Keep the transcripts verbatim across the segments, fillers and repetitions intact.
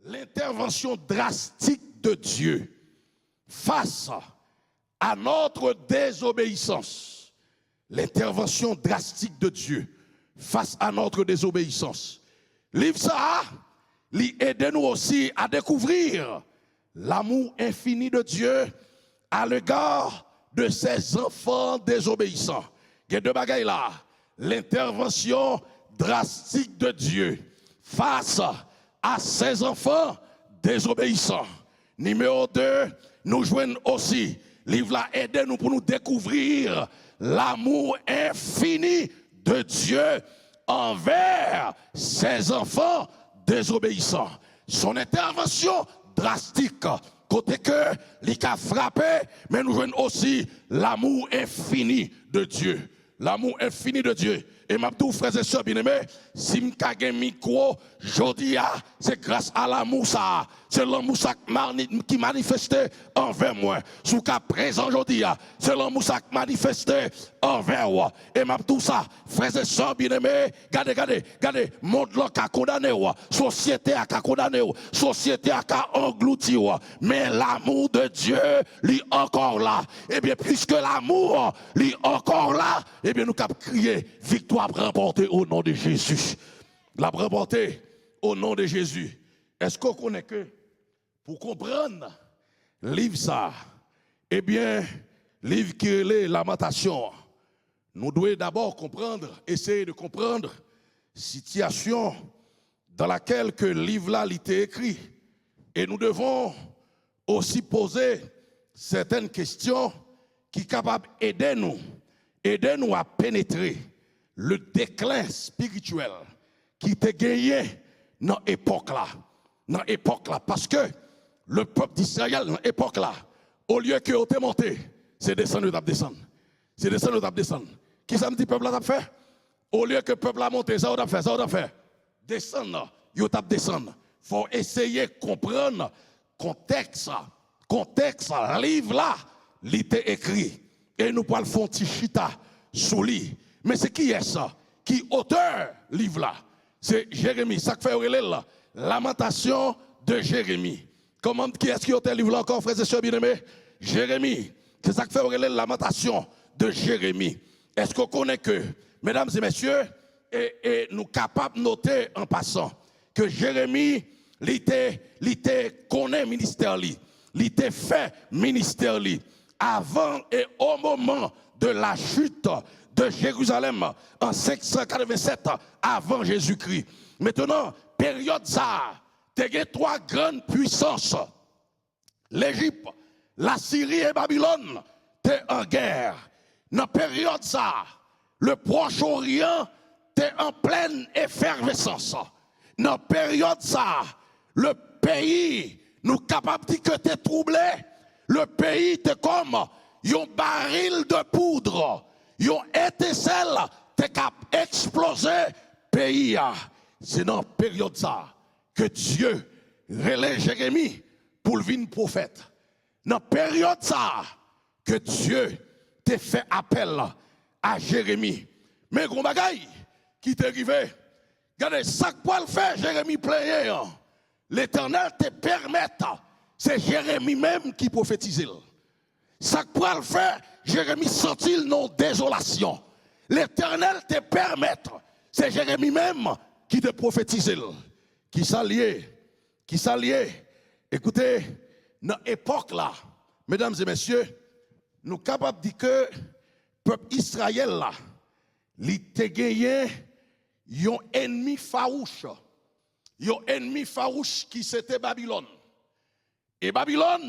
l'intervention drastique de Dieu face à notre désobéissance. L'intervention drastique de Dieu face à notre désobéissance. Liv sa a, li ede nou osi a dekouvrir l'amour infini de Dieu à l'égard de ses enfants désobéissants. Gen de bagay la, l'intervention drastique de Dieu face à ses enfants désobéissants. Nimewo de, nou jwenn osi, liv la ede nou pou nou dekouvrir l'amour infini de Dieu envers ses enfants désobéissants. Son intervention drastique, kote ke li ka frape, men nou jwenn osi l'amour infini de Dieu. L'amour infini de Dieu. E m ap di w, frè e sè byeneme, si m ka gen mikwo jodi a, se gras a lanmou sa a. Se lanmou sa k mani- ki manifeste anvè mwen. Si w ka prezan jodi a, se lanmou sa k manifeste anvè w. E m ap di w sa, frè e sè byeneme, gade, gade, gade, mond lan ka kondane w, sosyete a ka kondane w, sosyete a ka anglouti w. Men l'amour de Dieu, li ankò la. Ebyen, puisque l'amour, li ankò la, ebyen, nou kab kriye, viktwa ap ranpòte o non de Jezi. L ap ranpòte o non de Jezi. Èske w konnen ke pou konprann liv sa a, ebyen, liv ki rele Lamantasyon an, nou dwe dabò konprann, eseye de konprann sitiyasyon dans laquelle ke liv la li te ekri. Et nous devons aussi poser certaines questions ki kapab ede nou, ede nou a penetre le déclin spirituel ki te genyen nan epòk la. Nan epòk la, paske le pèp d'Izrayèl nan epòk la, olye ke yo te monte, se desann yo t ap desann. Se desann yo t ap desann. Kisa m di pèp la t ap fè? Olye ke pèp la monte, sa yo t ap fè, sa yo t ap fè? Desann, yo t ap desann. Fò w eseye konprann kontèks, kontèks liv la, li te ekri. E nou pral fè yon ti chita sou li. Men se kiyès ki otè liv la? Se Jeremi. Sa k fè yo rele l Lamantasyon de Jeremi. Kòman, kiyès ki otè liv la ankò, frè e sè byeneme? Jeremi. Se sa k fè yo rele l Lamantasyon de Jeremi. Èske w konnen ke, medam e mesye, e, e nou kapab note an pasan ke Jeremi, li te, li te konnen ministè li, li te fè ministè li avan et au moment de la chute de Jérusalem an senk san katrevennsèt avan Jezikri. Mentnan, peryòd sa a, te gen twa grann pwisans, Lejip, Lasiri e Babilòn, te an gè. Nan peryòd sa a, le Proche Orient te an plèn efèvesans. Nan peryòd sa a, le peyi, nou kapab di ke te twouble, le peyi te kòm yon baril de poudre, yon etensèl te kab eksploze peyi a. Se nan peryòd sa a ke Dye rele Jeremi pou l vin pwofèt. Nan peryòd sa a ke Dye te fè apèl a Jeremi. Men gon bagay ki te rive. Gade, sa k pral fè Jeremi plenyen an, Letènèl te pèmèt se Jeremi menm ki pwofetize l. Sa k pral fè Jeremi santi l nan yon dezolasyon, Letènèl te pèmèt se Jeremi menm ki te pwofetize l. Kisa l ye? Kisa l ye? Ekoute, nan epòk la, medam e mesye, nou kapab di ke pèp Izrayèl la, li te genyen yon ènmi fawouch. Yon ènmi fawouch ki se te Babilòn. E Babilòn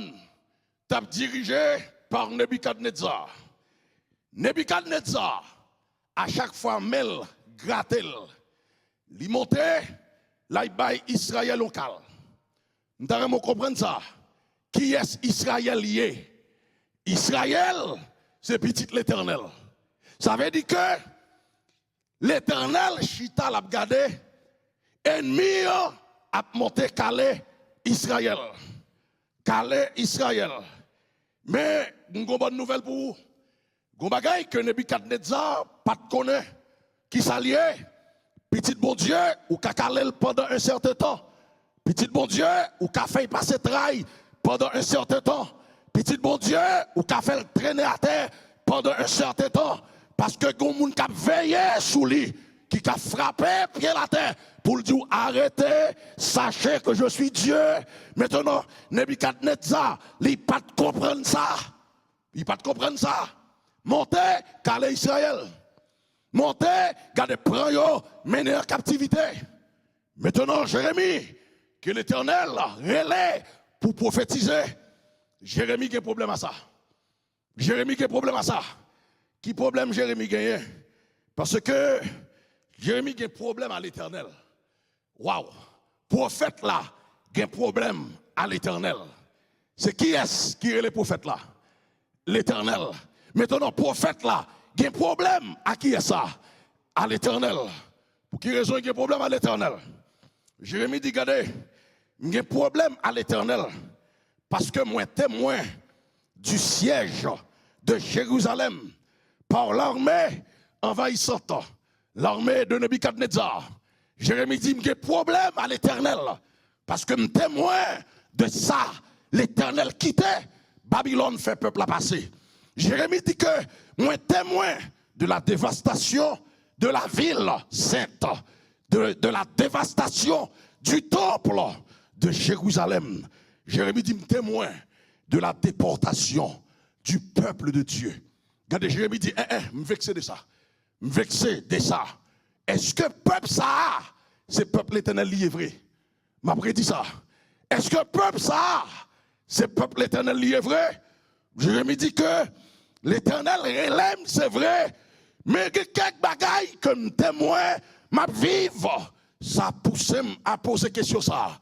t ap dirije pa Nebikadnetza. Nebikadnetza, a chak fwa men l grate l, li monte, l al bay Izrayèl yon kal. M ta renmen w konprann sa. Kiyès Izrayèl ye? Izrayèl se pitit Letènèl. Sa vle di ke Letènèl chita, l ap gade ènmi an ap monte kale Izrayèl. Kale Izrayèl. Men, m gon bòn nouvèl pou ou. Gon bagay ke Nebikadnetza pa t konnen. Kisa l ye? Pitit Bondye, ou ka kale l pandan yon sèten tan. Pitit Bondye, ou ka fè l pase tray pandan yon sèten tan. Pitit Bondye, ou ka fè l trennen atè pandan yon sèten tan. Paske gen yon moun k ap veye sou li, ki ka frape pye l atè pou l di w, "Arrêtez, sachez que je suis Dieu." Mentnan, Nebikadnetza, li pa t konprann sa. Li pa t konprann sa. Monte, kale Izrayèl. Monte, gade, pran yo, mennen an kaptivite. Mentnan, Jeremi, ke Letènèl rele pou pwofetize, Jeremi gen pwoblèm a sa. Jeremi gen pwoblèm a sa. Ki pwoblèm Jeremi genyen? Paske Jeremi gen pwoblèm a Letènèl. Waw! Pwofèt la gen pwoblèm a Letènèl. Se kiyès ki rele pwofèt la? Letènèl. Mentnan, pwofèt la gen pwoblèm a kiyès sa? A Letènèl. Pou ki rezon li gen pwoblèm a Letènèl? Jeremi di, "Gade, m gen pwoblèm a Letènèl, paske mwen temwen du siège de Jérusalem par l'armée envahissante, l'armée de Nebuchadnezzar." Jeremi di, "M gen pwoblèm a Letènèl, paske m temwen de sa Letènèl kite Babilòn fè pèp la pase." Jeremi di ke, "Mwen temwen de la devastasyon de la vil sent, de, de la devastasyon du temple de Jérusalem." Jeremi di, "M temwen de la deportation du peuple de Dieu." Gade, Jeremi di, "En, en, m vekse de sa. M vekse de sa." Èske pèp sa a, se pèp Letènèl li ye vre? M ap redi sa. Èske pèp sa a, se pèp Letènèl li ye vre? Jeremi di ke Letènèl rele m, se vre, men gen kèk bagay ke m temwen m ap viv. Sa pouse m a poze kesyon sa a.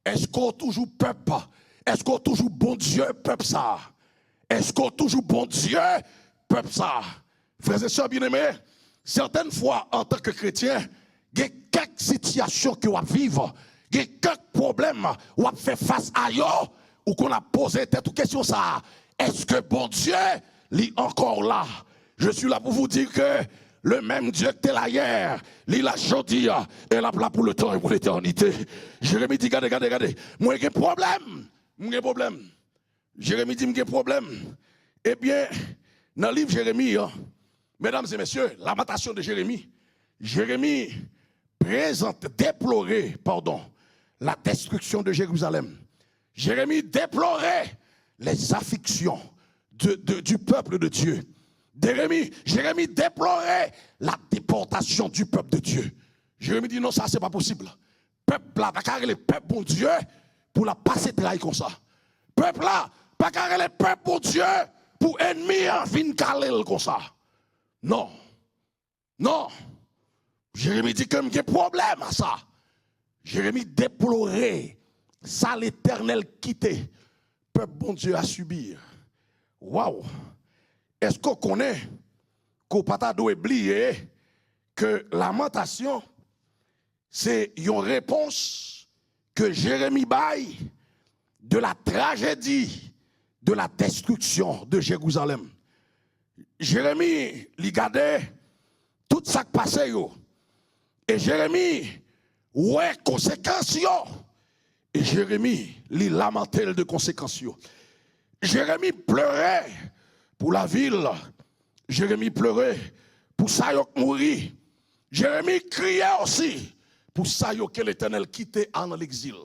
Èske w toujou pèp? Èske w toujou Bondye pèp sa a? Èske w toujou Bondye pèp sa a? Frè e sè byeneme, sètèn fwa, antanke kretyen, gen kèk sitiyasyon ke w ap viv, gen kèk pwoblèm w ap fè fas a yo, ou konn ap poze tèt ou kesyon sa a, èske Bondye li ankò la? Je suis là pour vous dire que le même Dieu qui était là hier, li la jodi a, e l ap la pou le tan e pou letènite. Jeremi di, "Gade, gade, gade, mwen gen pwoblèm, mwen gen pwoblèm." Jeremi di, "M gen pwoblèm." Ebyen, nan liv Jeremi an, medam e mesye, Lamentasyon de Jeremi, Jeremi prezante, deplore, pardon, la destruction de Jérusalem. Jeremi deplore les afflictions de, de, du peuple de Dieu. Jeremi, Jeremi deplore la déportation du peuple de Dieu. Jeremi di, "Non, sa se pa posib." Pèp la pa ka rele pèp Bondye pou l ap pase tray konsa. Pèp la pa ka rele pèp Bondye pou ènmi an vin kale l konsa. Non. Non. Jeremi di ke m gen pwoblèm a sa. Jeremi deplore sa Letènèl kite pèp Bondye a sibi. Waw! Èske w konnen ke w pa ta dwe bliye ke Lamantasyon se yon repons ke Jeremi bay de la trajedi de la destriksyon de Jerizalèm. Jeremi, li gade tout sa k pase yo. E Jeremi wè konsekans yo. E Jeremi, li lamante l de konsekans yo. Jeremi plere pou lavil. Jeremi plere pou sa yo k mouri. Jeremi kriye osi pou sa yo ke Letènèl kite al nan legzil.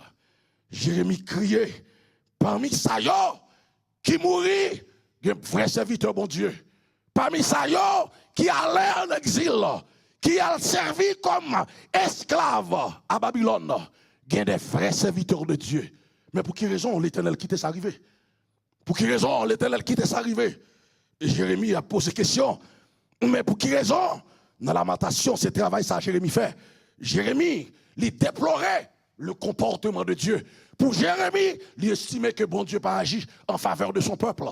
Jeremi kriye, pami sa yo ki mouri, gen vrè sèvitè Bondye. Pami sa yo ki ale an egzil, ki al sèvi kòm esklav a Babilòn, gen de vrè sèvitè de Dye. Men pou ki rezon Letènèl kite sa rive? Pou ki rezon Letènèl kite sa rive? E Jeremi ap poze kesyon. Men pou ki rezon? Nan Lamantasyon, se travay sa Jeremi fè. Jeremi, li deplore le comportement de Dieu. Pou Jeremi, li estime ke Bondye pa aji an favè de son pèp.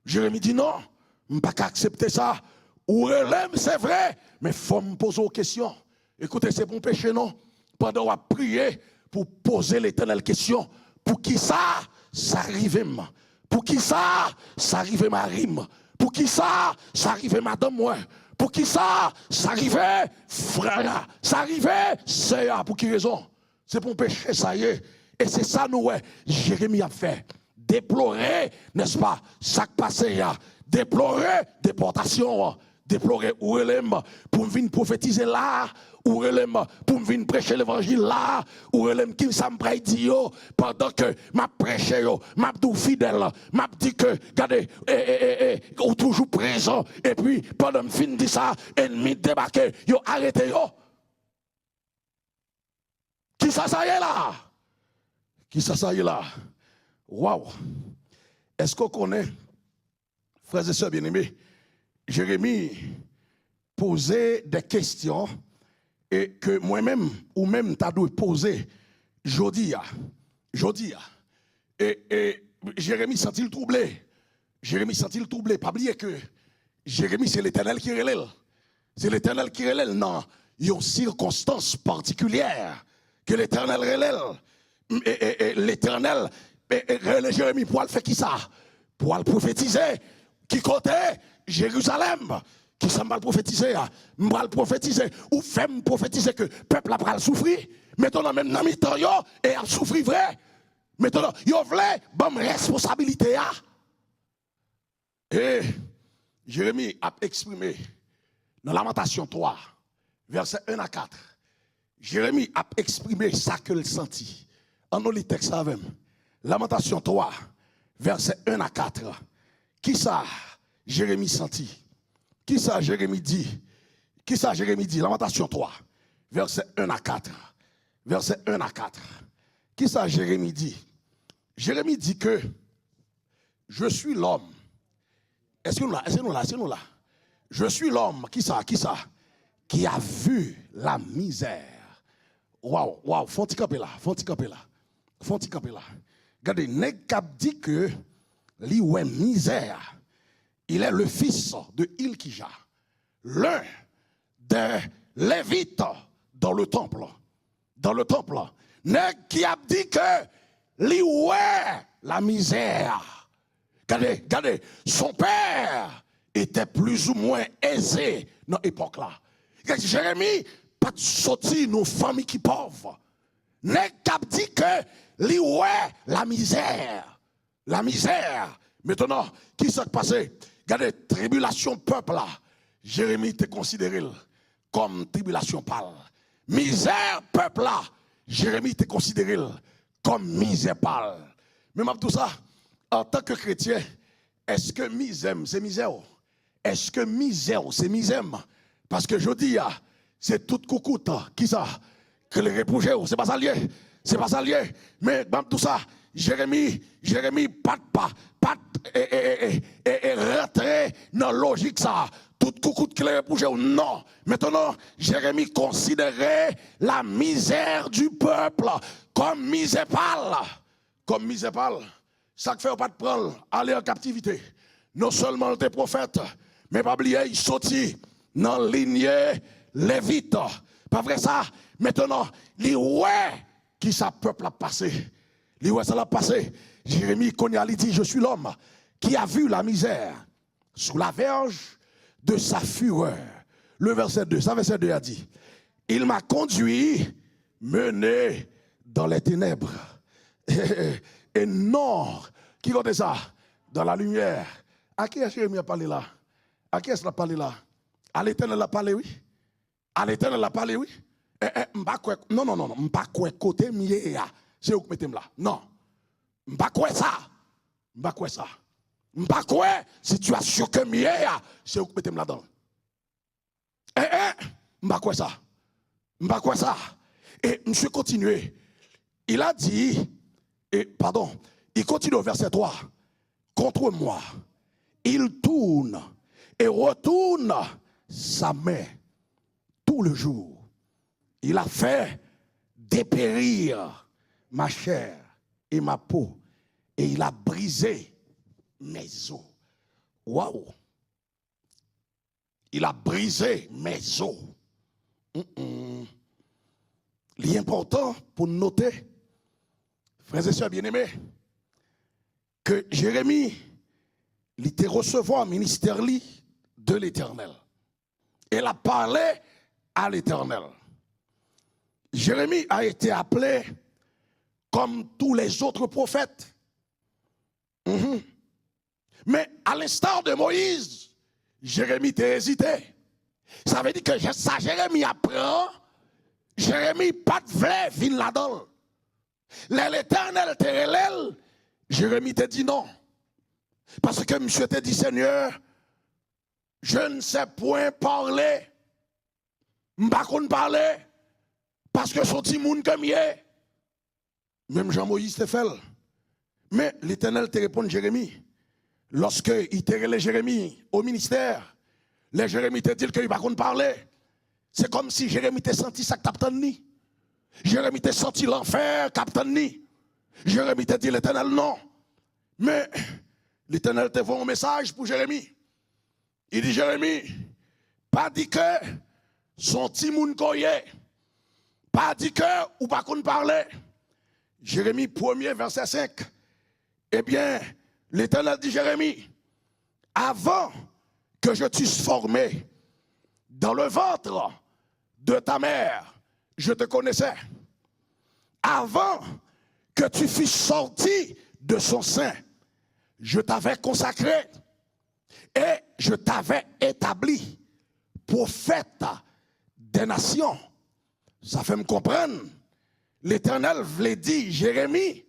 Jeremi di, "Non, m pa ka aksepte sa. Ou rele m, se vre, men fò m poze w kesyon." Ekoute, se pa yon peche non. Pandan w ap priye pou w poze Letènèl kesyon, "Poukisa sa rive m? Poukisa sa rive mari m? Poukisa sa rive madanm mwen? Poukisa sa rive frè a? Sa rive sè a? Pou ki rezon?" Se pa yon peche sa ye. E se sa nou wè Jeremi ap fè. Deplore, nèspa, sa k pase a. Deplore depòtasyon an. Deplore ou rele m pou m vin pwofetize la a, ou rele m pou m vin preche levanjil la a, ou rele m ki sa m pral di yo pandan ke m ap preche yo, m ap di w fidèl, m ap di ke, gade, e, e, e, e, ou toujou prezan, epi pandan m fin di sa, ènmi debake, yo arete yo. Kisa sa ye la? Kisa sa ye la? Waw! Èske w konnen, frè e sè byeneme, Jeremi poze de kesyon e ke mwen menm, ou menm, ta dwe poze jodi a. Jodi a. E, e Jeremi santi l twouble. Jeremi santi l twouble. Pa bliye ke Jeremi, se Letènèl ki rele l. Se Letènèl ki rele l nan yon sikonstans patikilyè ke Letènèl rele l. E, e, e Letènèl, e, e, rele Jeremi pou al fè kisa? Pou al pwofetize. Ki kote? Jerizalèm. Kisa m pral pwofetize a? M pral pwofetize. Ou fè m pwofetize ke pèp la pral soufri. Mentnan, menm nan mitan yo, e y ap soufri vre. Mentnan, yo vle ban m responsabilite a. E Jeremi ap eksprime nan Lamantasyon twa, vèsè en a kat. Jeremi ap eksprime sa ke l santi. Ann nou li tèks la avè m. Lamantasyon twa, vèsè en a kat. Kisa Jeremi santi? Kisa Jeremi di? Kisa Jeremi di? Lamantasyon twa, vèsè en a kat. Vèsè en a kat. Kisa Jeremi di? Jeremi di ke, Je suis l'homme. Èske nou la? Èske nou la? Èske nou la? Je suis l'homme, kisa, kisa? Qui a vu la misère. Waw, waw, fè yon ti kanpe la, fè yon ti kanpe la. Fè yon ti kanpe la. Gade, nèg k ap di ke li wè mizè a. Il est le fils de Hilkija, l'un des Lévites dans le temple. Dans le temple. Nèg ki ap di ke li wè la misère. Gade, gade, son père était plus ou moins aisé nan epòk la. Jeremi pa t soti nan fanmi ki pòv. Nèg k ap di ke li wè la misère. La misère. Mentnan, kisa k pase? Gade, tribilasyon pèp la, Jeremi te konsidere l kòm tribilasyon pa l. Mizè pèp la, Jeremi te konsidere l kòm mizè pa l. Men m ap di w sa, antanke kretyen, èske mizè m se mizè w? Èske mizè w se mizè m? Paske jodi a, se tout koukout, kisa? Klere pou je w. Se pa sa l ye. Se pa sa l ye. Men, ban m di w sa, Jeremi, Jeremi pa t, pa, pa t, e, e, e, e, e, e rantre nan lojik sa. Tout koukout klere pou je w. Non. Mentnan, Jeremi konsidere la misère du peuple kòm mizè pa l. Kòm mizè pa l. Sa k fè yo pa t pran l ale an kaptivite. Non sèlman l te pwofèt, men pa bliye, l soti nan linye Levit. Pa vre sa? Mentnan, li wè kisa pèp la ap pase. Li wè sa l ap pase. Jeremi, kounye a, li di, Je suis l'homme qui a vu la misère sous la verge de sa fureur. Le verset deux, sa vèsè de a di, Il m'a conduit, mené dans les ténèbres. Et non, ki kote sa? Dans la lumière. A kiyès Jeremi ap pale la? A kiyès l ap pale la? A Letènèl l ap pale, wi. A Letènèl l ap pale, wi. Eh, eh, m pa kwè, non, non, non, non, m pa kwè kote m ye a, se ou k mete m la. Non. M pa kwè sa. M pa kwè sa. M pa kwè sitiyasyon ke m ye a, se ou k mete m ladan l. Eh, eh, m pa kwè sa. M pa kwè sa. E misye kontinye. Il a dit, et, pardon, il continue au verset trois. Contre moi, il tourne et retourne sa main tout le jour. Il a fait dépérir ma chair et ma peau, et il a brisé mes os. Waouh! Il a brisé mes os. Mm-mm. Li enpòtan pou n note, frè e sè byeneme, ke Jeremi, li te resevwa ministè li de Letènèl. E l ap pale a Letènèl. Jérémie a été appelé comme tous les autres prophètes. Mhm. Men, à l'instar de Moïse, Jeremi te ezite. Sa vle di ke sa Jeremi ap pran an, Jeremi pa t vle vin ladan l. Lè Letènèl te rele l, Jeremi te di non. Paske misye te di, Senyè, je ne sais point parler. M pa konn pale, paske se yon timoun ke m ye. Menm jan Moyiz te fè l. Men Letènèl te reponn Jeremi. Lòske li te rele Jeremi o ministè, lè Jeremi te di l ke li pa konn pale, se kòmsi Jeremi te santi sa k t ap tann li. Jeremi te santi lanfè k ap tann li. Jeremi te di Letènèl non. Men Letènèl te voye yon mesaj pou Jeremi. Li di Jeremi, pa di ke se yon timoun ke w ye. Pa di ke ou pa konn pale. Jeremi premye, vèsè senk. Ebyen, Letènèl di Jeremi, avant que je t'eusse formé dans le ventre de ta mère, je te connaissais. Avant que tu fusses sorti de son sein, je t'avais consacré et je t'avais établi prophète des nations. Sa fè m konprann, Letènèl vle di Jeremi,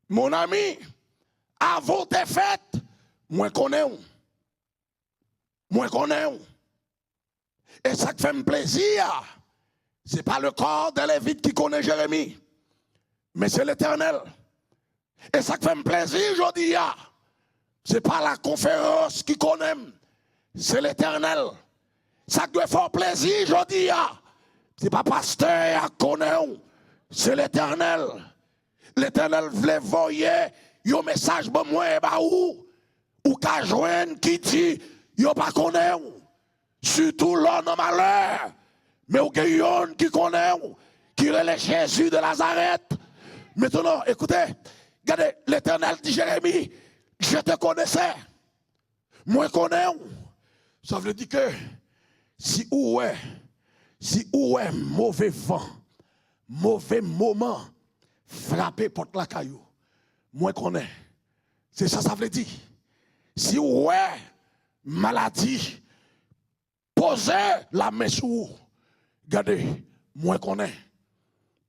mon ami, avan w te fèt, mwen konnen w. Mwen konnen w. E sa k fè m plezi a, se pa le corps des Lévites ki konnen Jeremi, men se Letènèl. E sa k fè m plezi jodi a, se pa lakonferans ki konnen m, se Letènèl. Sa k dwe fè w plezi jodi a, se pa pastè a k konnen w, se Letènèl. Letènèl vle voye yon mesaj ban mwen e ba ou, ou ka jwenn ki di yo pa konnen w. Sitou lè w nan malè, men w gen yonn ki konnen w, ki rele Jezi de Nazarèt. Mentnan, ekoute, gade, Letènèl di Jeremi, je te connaissais. Mwen konnen w. Sa vle di ke si ou wè, si ou wè move van, move moman frape pòt lakay ou, mwen konnen. Se sa sa vle di. Si ou wè maladi poze lamen sou ou, gade, mwen konnen.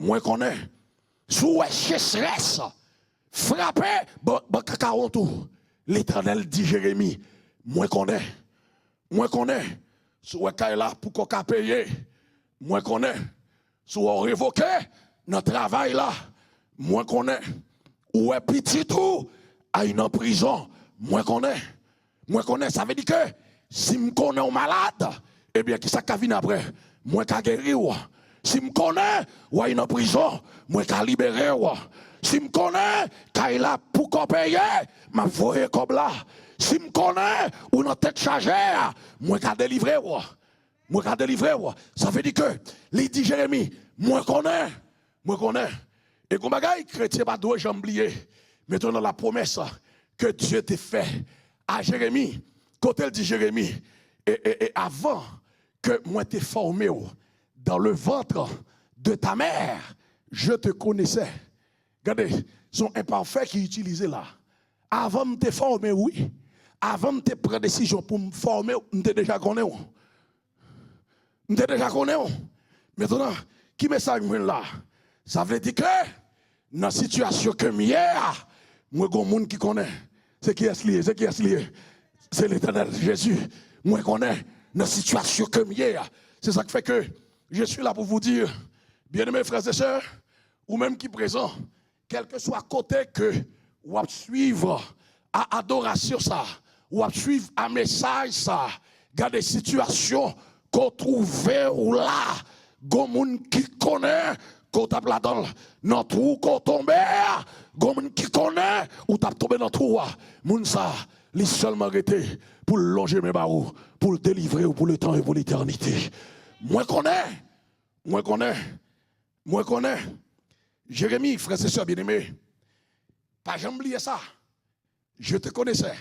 Mwen konnen. Si w wè sechrès frape ban, ban kakawon tou, Letènèl di Jeremi, mwen konnen. Mwen konnen. Si w wè kay la poko ka peye, mwen konnen. Si w wè w revoke nan travay la, mwen konnen. Ou wè pitit ou ay nan prizon, mwen konnen. Mwen konnen, sa vle di ke si m konnen w malad, ebyen, kisa k ka vin apre? Mwen ka geri w. Si m konnen w ay nan prizon, mwen ka libere w. Si m konnen kay la poko peye, m ap voye kòb la. Si m konnen ou nan tèt chaje a, mwen ka delivre w. Mwen ka delivre w. Sa vle di ke li di Jeremi, mwen konnen, mwen konnen. E gon bagay kretyen pa dwe janm bliye. Mentnan, la promesse que Dieu te fait à Jérémie, kote l di Jeremi, e, e, e avan ke mwen te fòme w dans le ventre de ta mère, je te connaissais. Gade, se yon enpafè ki itilize la. Avan m te fòme w, wi. Avan m te pran desizyon pou m fòme w, m te deja konnen w. M te deja konnen w. Mentnan, ki mesaj m jwenn la? Sa vle di ke nan sitiyasyon ke m ye a, mwen gon moun ki konnen. Se kiyès li ye? Se kiyès li ye? Se Letènèl Jezi. Mwen konnen nan sitiyasyon ke m ye a. Se sa k fè ke je suis là pour vous dire, bien-aimés frères et sœurs, ou menm ki prezan, kèlkeswa kote ke w ap swiv a adorasyon sa, w ap swiv a mesaj sa, gade sitiyasyon ke w twouve w la, gon moun ki konnen ke w t ap ladan l. Nan twou ke w tonbe a, gon moun ki konnen ou t ap tonbe nan twou a. Moun sa, li sèlman rete pou l lonje men ba ou, pou l delivre w pou letan e pou letènite. Mwen konnen, mwen konnen, mwen konnen. Jeremi, frè e sè byeneme, pa janm bliye sa. Je te connaissais.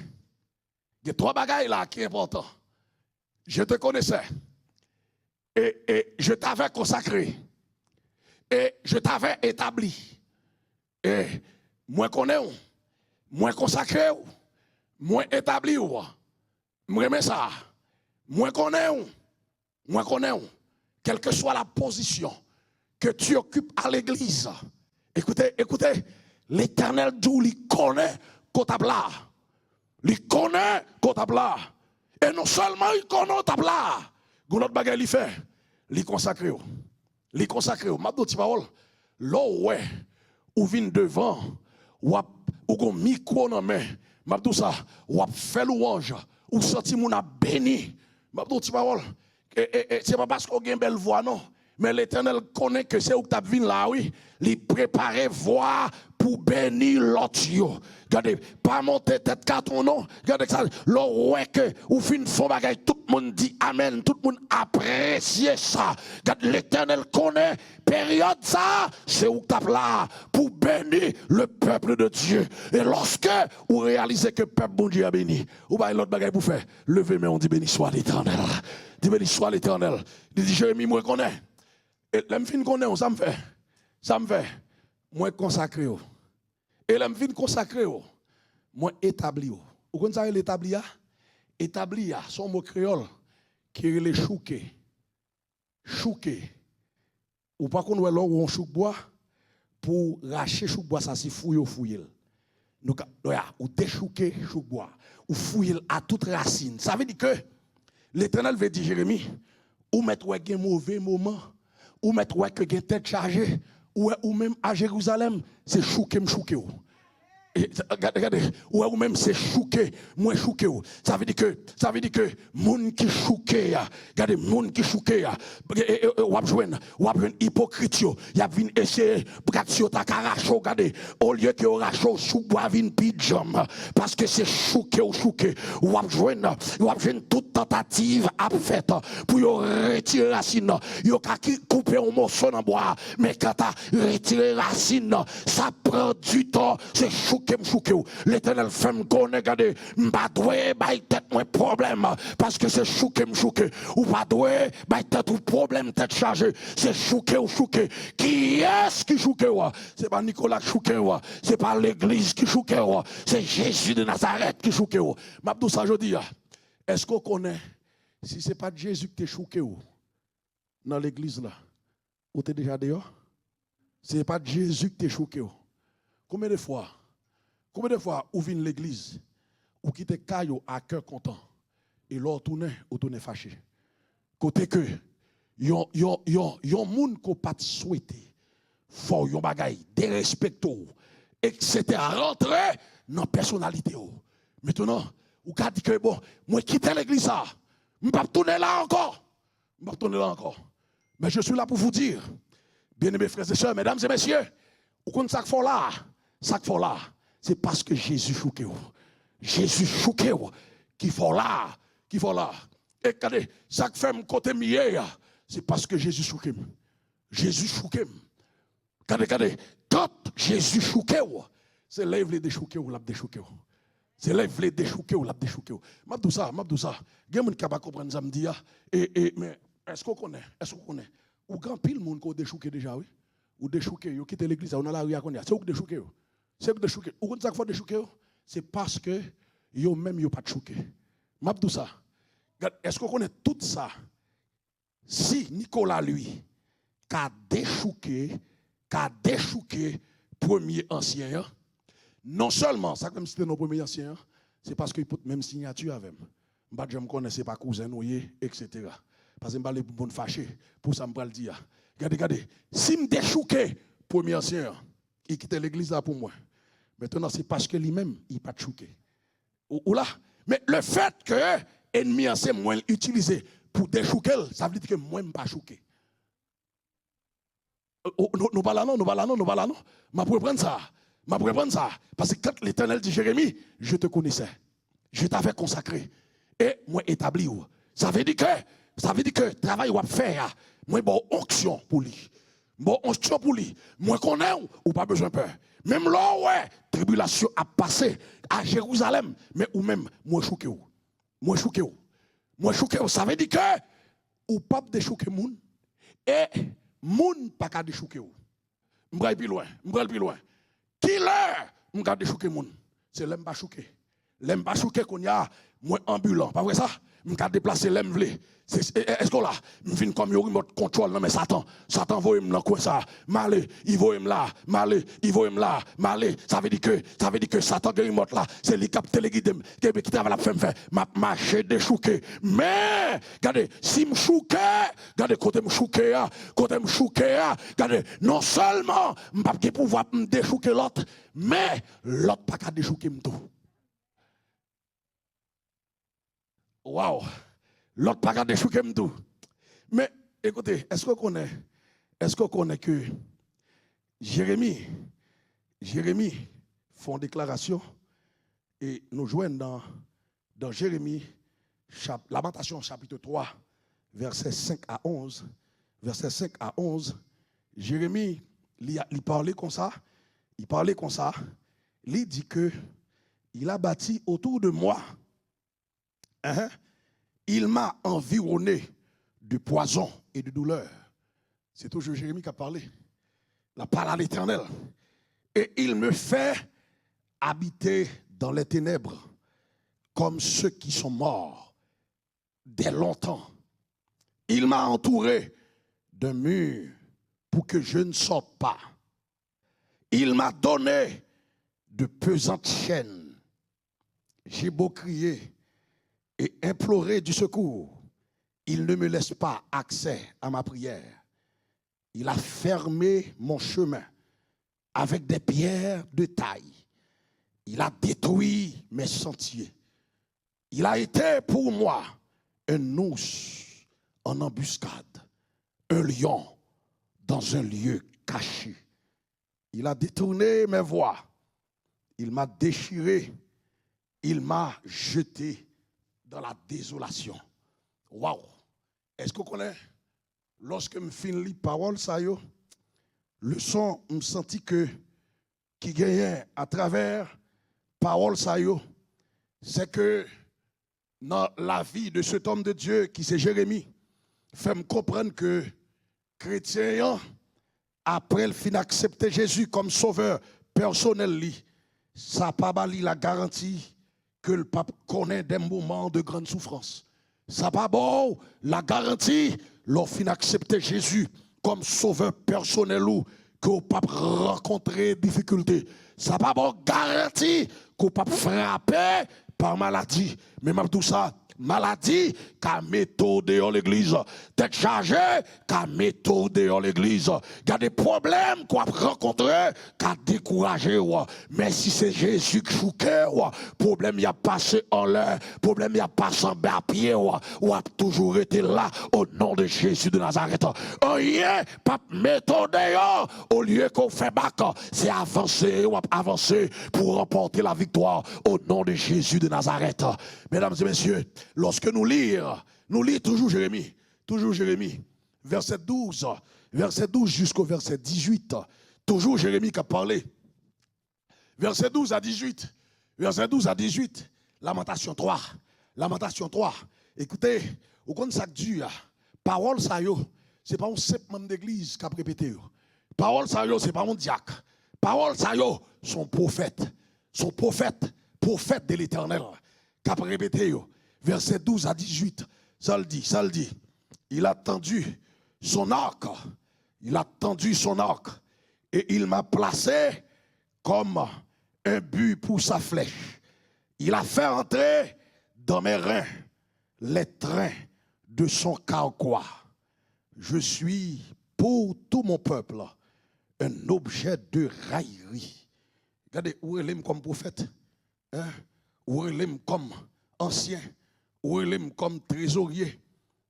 Gen twa bagay la ki enpòtan. Je te connaissais. Et, et je t'avais consacré. Et je t'avais établi. E mwen konnen w. Mwen konsakre w. Mwen etabli w. M renmen sa. Mwen konnen w. Mwen konnen w. Quelle que soit la position que tu occupes à l'église, écoutez, écoutez, Letènèl di w li konnen kote w ap la. Li konnen kote w ap la. E non sèlman li konnen w t ap la, gon lòt bagay li fè, li konsakre w. Li konsakre w. M ap di w ti pawòl. Lè w wè ou vin devan, w ap, ou gon mikwo nan men, m ap di w sa, w ap fè lwanj, ou santi moun ap beni. M ap di w ti pawòl. E, e, e, se pa paske w gen bèl vwa non. Men Letènèl konnen ke se ou k t ap vin la wi. Li prepare vwa pou beni lòt yo. Gade, pa monte tèt katon non. Gade sa, lè w wè ke ou fin fè yon bagay, tout moun di amèn, tout moun apresye sa. Gade, Letènèl konnen peryòd sa, se ou k t ap la pou beni le peuple de Dieu. E lòske ou reyalize ke pèp Bondye a beni, ou pa gen lòt bagay pou fè. Leve men w, di, Béni soit l'Éternel. Di, Béni soit l'Éternel. Li di, Jeremi, mwen konnen. E lè m fin konnen w, sa m fè? Sa m fè? Mwen konsakre w. E lè m fin konsakre w, mwen etabli w. Ou konn sa rele etabli a? Etabli a, se yon mo kreyòl ki rele chouke. Chouke. Ou pa konn wè lè w wè yon chouk bwa, pou w rache chouk bwa sa, se fouye w fouye l. Nou ka, ya, ou dechouke chouk bwa. Ou fouye l a tout rasin. Sa vle di ke Letènèl vle di Jeremi, ou mèt wè gen move moman, ou mèt wè ke gen tèt chaje, ou wè ou menm a Jerizalèm, se chouke m chouke w. E, gade, gade, ou wè ou menm se chouke, mwen chouke w. Sa vle di ke, sa vle di ke moun ki chouke a, gade moun ki chouke a, e, e, e, w ap jwenn, w ap jwenn ipokrit yo, y ap vin eseye, gad si yo ta ka rache w, gade, olye ke yo rache w, chouk bwa vin pi djanm, paske se chouke w chouke. W ap jwenn, w ap jwenn tout tantativ ap fèt pou yo retire rasin nan. Yo ka ki, koupe yon moso nan bwa, men kanta retire rasin nan, sa pran ditan, se chouke m chouke w. Letènèl fè m konnen, gade, m pa dwe bay tèt mwen pwoblèm, paske se chouke m chouke. Ou pa dwe bay tèt ou pwoblèm, tèt chaje, se chouke w chouke. Kiyès ki chouke w? Se pa Nicolas ki chouke w, se pa legliz ki chouke w, se Jezi de Nazarèt ki chouke w. M ap di w sa jodi a. Èske w konnen, si se pa t Jezi ki te chouke w nan legliz la, ou te deja deyò? Se pa t Jezi ki te chouke w. Konbyen de fwa, konbyen de fwa ou vin legliz, ou kite kay ou a kè kontan, e lè w tounen, ou tounen fache? Kote ke yon, yon, yon, yon moun ke w pa t swete fè w yon bagay, derespekte w, etsetera, rantre nan pèsonalite w. Mentnan, ou ka di ke, bon, mwen kite legliz sa, m p ap tounen la ankò. M p ap tounen la ankò. Men je suis là pour vous dire, bien-aimés frères et sœurs, mesdames et messieurs, ou konn sa k fè w la a? Sa k fè w la a, se paske Jezi chouke w. Jezi chouke w ki fè w la a, ki fè w la a. E gade, sa k fè m kote m ye a, se paske Jezi chouke m. Jezi chouke m. Gade, gade, kan Jezi chouke w, se lè l vle dechouke w, l ap dechouke w. Se lè l vle dechouke w, l ap dechouke w. M ap di w sa, m ap di w sa. Gen moun ki ka pa konprann sa m di a. E, e, men, èske w konnen, èske w konnen? Ou gen anpil moun ke w dechouke deja, wi. Ou dechouke, yo kite legliz la, yo nan lari a kounye a. Se ou k dechouke yo. Se ou k dechouke. Ou konn sa k fè w dechouke yo? Se paske yo menm yo pa t chouke. M ap di w sa. Gad, èske w konnen tout sa? Si Nicolas, li, ka dechouke, ka dechouke premye ansyen an, non sèlman, sa k fè m site non premye ansyen an, se paske li pot menm siyati avè m. M pa t janm konnen se pa kouzen nou ye, etsetera. Paske m pa vle pou moun fache pou sa m pral di a. Gade, gade, si m dechouke premye ansyen an, li kite legliz la pou mwen. Mentnan, se paske li menm, li pa t chouke. Ou, ou la? Men lefèt ke ènmi an se mwen l itilize pou dechouke l, sa vle di ke mwen m pa chouke. Ou, nou, nou pa la non, nou pa la non, nou pa la non. M ap reprann sa. M ap reprann sa. Paske kan Letènèl di Jeremi, je te connaissais. Je t'avais consacré. E mwen etabli w. Sa vle di ke, sa vle di ke travay w ap fè a, mwen ba w onksyon pou li. M ba w onksyon pou li. Mwen konnen w, ou pa bezwen pè. Menm lè w wè tribilasyon ap pase a Jerizalèm, men ou menm, mwen chouke w. Mwen chouke w. Mwen chouke w. Sa vle di ke ou p ap dechouke moun, e moun pa ka dechouke w. M pral pi lwen, m pral pi lwen. Ki lè m ka dechouke moun? Se lè m pa chouke. Lè m pa chouke, kounye a, mwen anbilan. Pa vre sa? M ka deplase lè m vle. Se, e, e, èske w la? M vin kòm yon rimòt kontwòl nan men Satan. Satan voye m nan kwen sa. M ale, li voye m la. M ale, li voye m la. M ale. Sa vle di ke, sa vle di ke Satan gen rimòt la. Se li k ap telegide m. Ke ki travay l ap fè m fè? M ap mache dechouke. Men, gade, si m chouke, gade kote m chouke a. Kote m chouke a. Gade, non sèlman m p ap gen pouvwa pou m dechouke lòt, men lòt pa ka dechouke m tou. Waw! Lòt pa ka dechouke m tou. Men, ekoute, èske w konnen, èske w konnen ke Jeremi, Jeremi fè yon deklarasyon, e nou jwenn nan, nan Jeremi, chap, Lamantasyon, chapit twa, vèsè senk a onz, vèsè senk a onz, Jeremi, li, li pale konsa, li pale konsa, li di ke il a bâti autour de moi, hein, il m'a environné de poison et de douleur. Se toujou Jeremi k ap pale. L ap pale a Letènèl. Et il me fait habiter dans les ténèbres, comme ceux qui sont morts dès longtemps. Il m'a entouré d'un mur pour que je ne sorte pas. Il m'a donné de pesantes chaînes. J'ai beau crier et implorer du secours, il ne me laisse pas accès à ma prière. Il a fermé mon chemin avec des pierres de taille. Il a détruit mes sentiers. Il a été pour moi un ours en embuscade, un lion dans un lieu caché. Il a détourné mes voies. Il m'a déchiré. Il m'a jeté dans la désolation. Waw! Èske w konnen, lòske m fin li pawòl sa yo, leson m santi ke, ki genyen atravè pawòl sa yo, se ke nan lavi de cet homme de Dieu ki se Jeremi, fè m konprann ke kretyen an, apre l fin aksepte Jezi kòm sovè pèsonèl li, sa pa ba li la garanti ke l p ap konnen des moments de grande souffrance. Sa pa ba w la garanti, lè w fin aksepte Jezi kòm sovè pèsonèl ou, ke w p ap rankontre difikilte. Sa pa ba w garanti ke w p ap frape pa maladi. Men m ap di w sa, maladi ka mete w deyò legliz. Tèt chaje ka mete w deyò legliz. Gade pwoblèm ke w ap rankontre ka dekouraje w. Men si se Jezi k chouke w, pwoblèm y ap pase anlè, pwoblèm y ap pase anba pye w, w ap toujou rete la, o non de Jezi de Nazarèt. Anyen p ap mete w deyò, olye ke w fè bak, se avanse w ap avanse pou w ranpòte laviktwa, o non de Jezi de Nazarèt. Medam e mesye, lòske nou li, nou li toujou Jeremi, toujou Jeremi, vèsè douz, vèsè douz jisko vèsè dizuit, toujou Jeremi k ap pale. Vèsè douz a dizuit. Vèsè douz a dizuit. Lamantasyon twa. Lamantasyon twa. Ekoute, ou konn sa k di a? Pawòl sa yo, se pa yon senp manm legliz k ap repete yo. Pawòl sa yo, se pa yon dyak. Pawòl sa yo, se yon pwofèt. Se yon pwofèt, pwofèt de Letènèl, k ap repete yo. Vèsè douz a dizuit. Sa l di, sa l di. Il a tendu son arc. Il a tendu son arc. Et il m'a placé comme un but pour sa flèche. Il a fait entrer dans mes reins les trains de son carquois. Je suis pour tout mon peuple un objet de raillerie. Gade, ou rele m kòm pwofèt, hein? Ou rele m kòm ansyen, ou rele m kòm trezorye,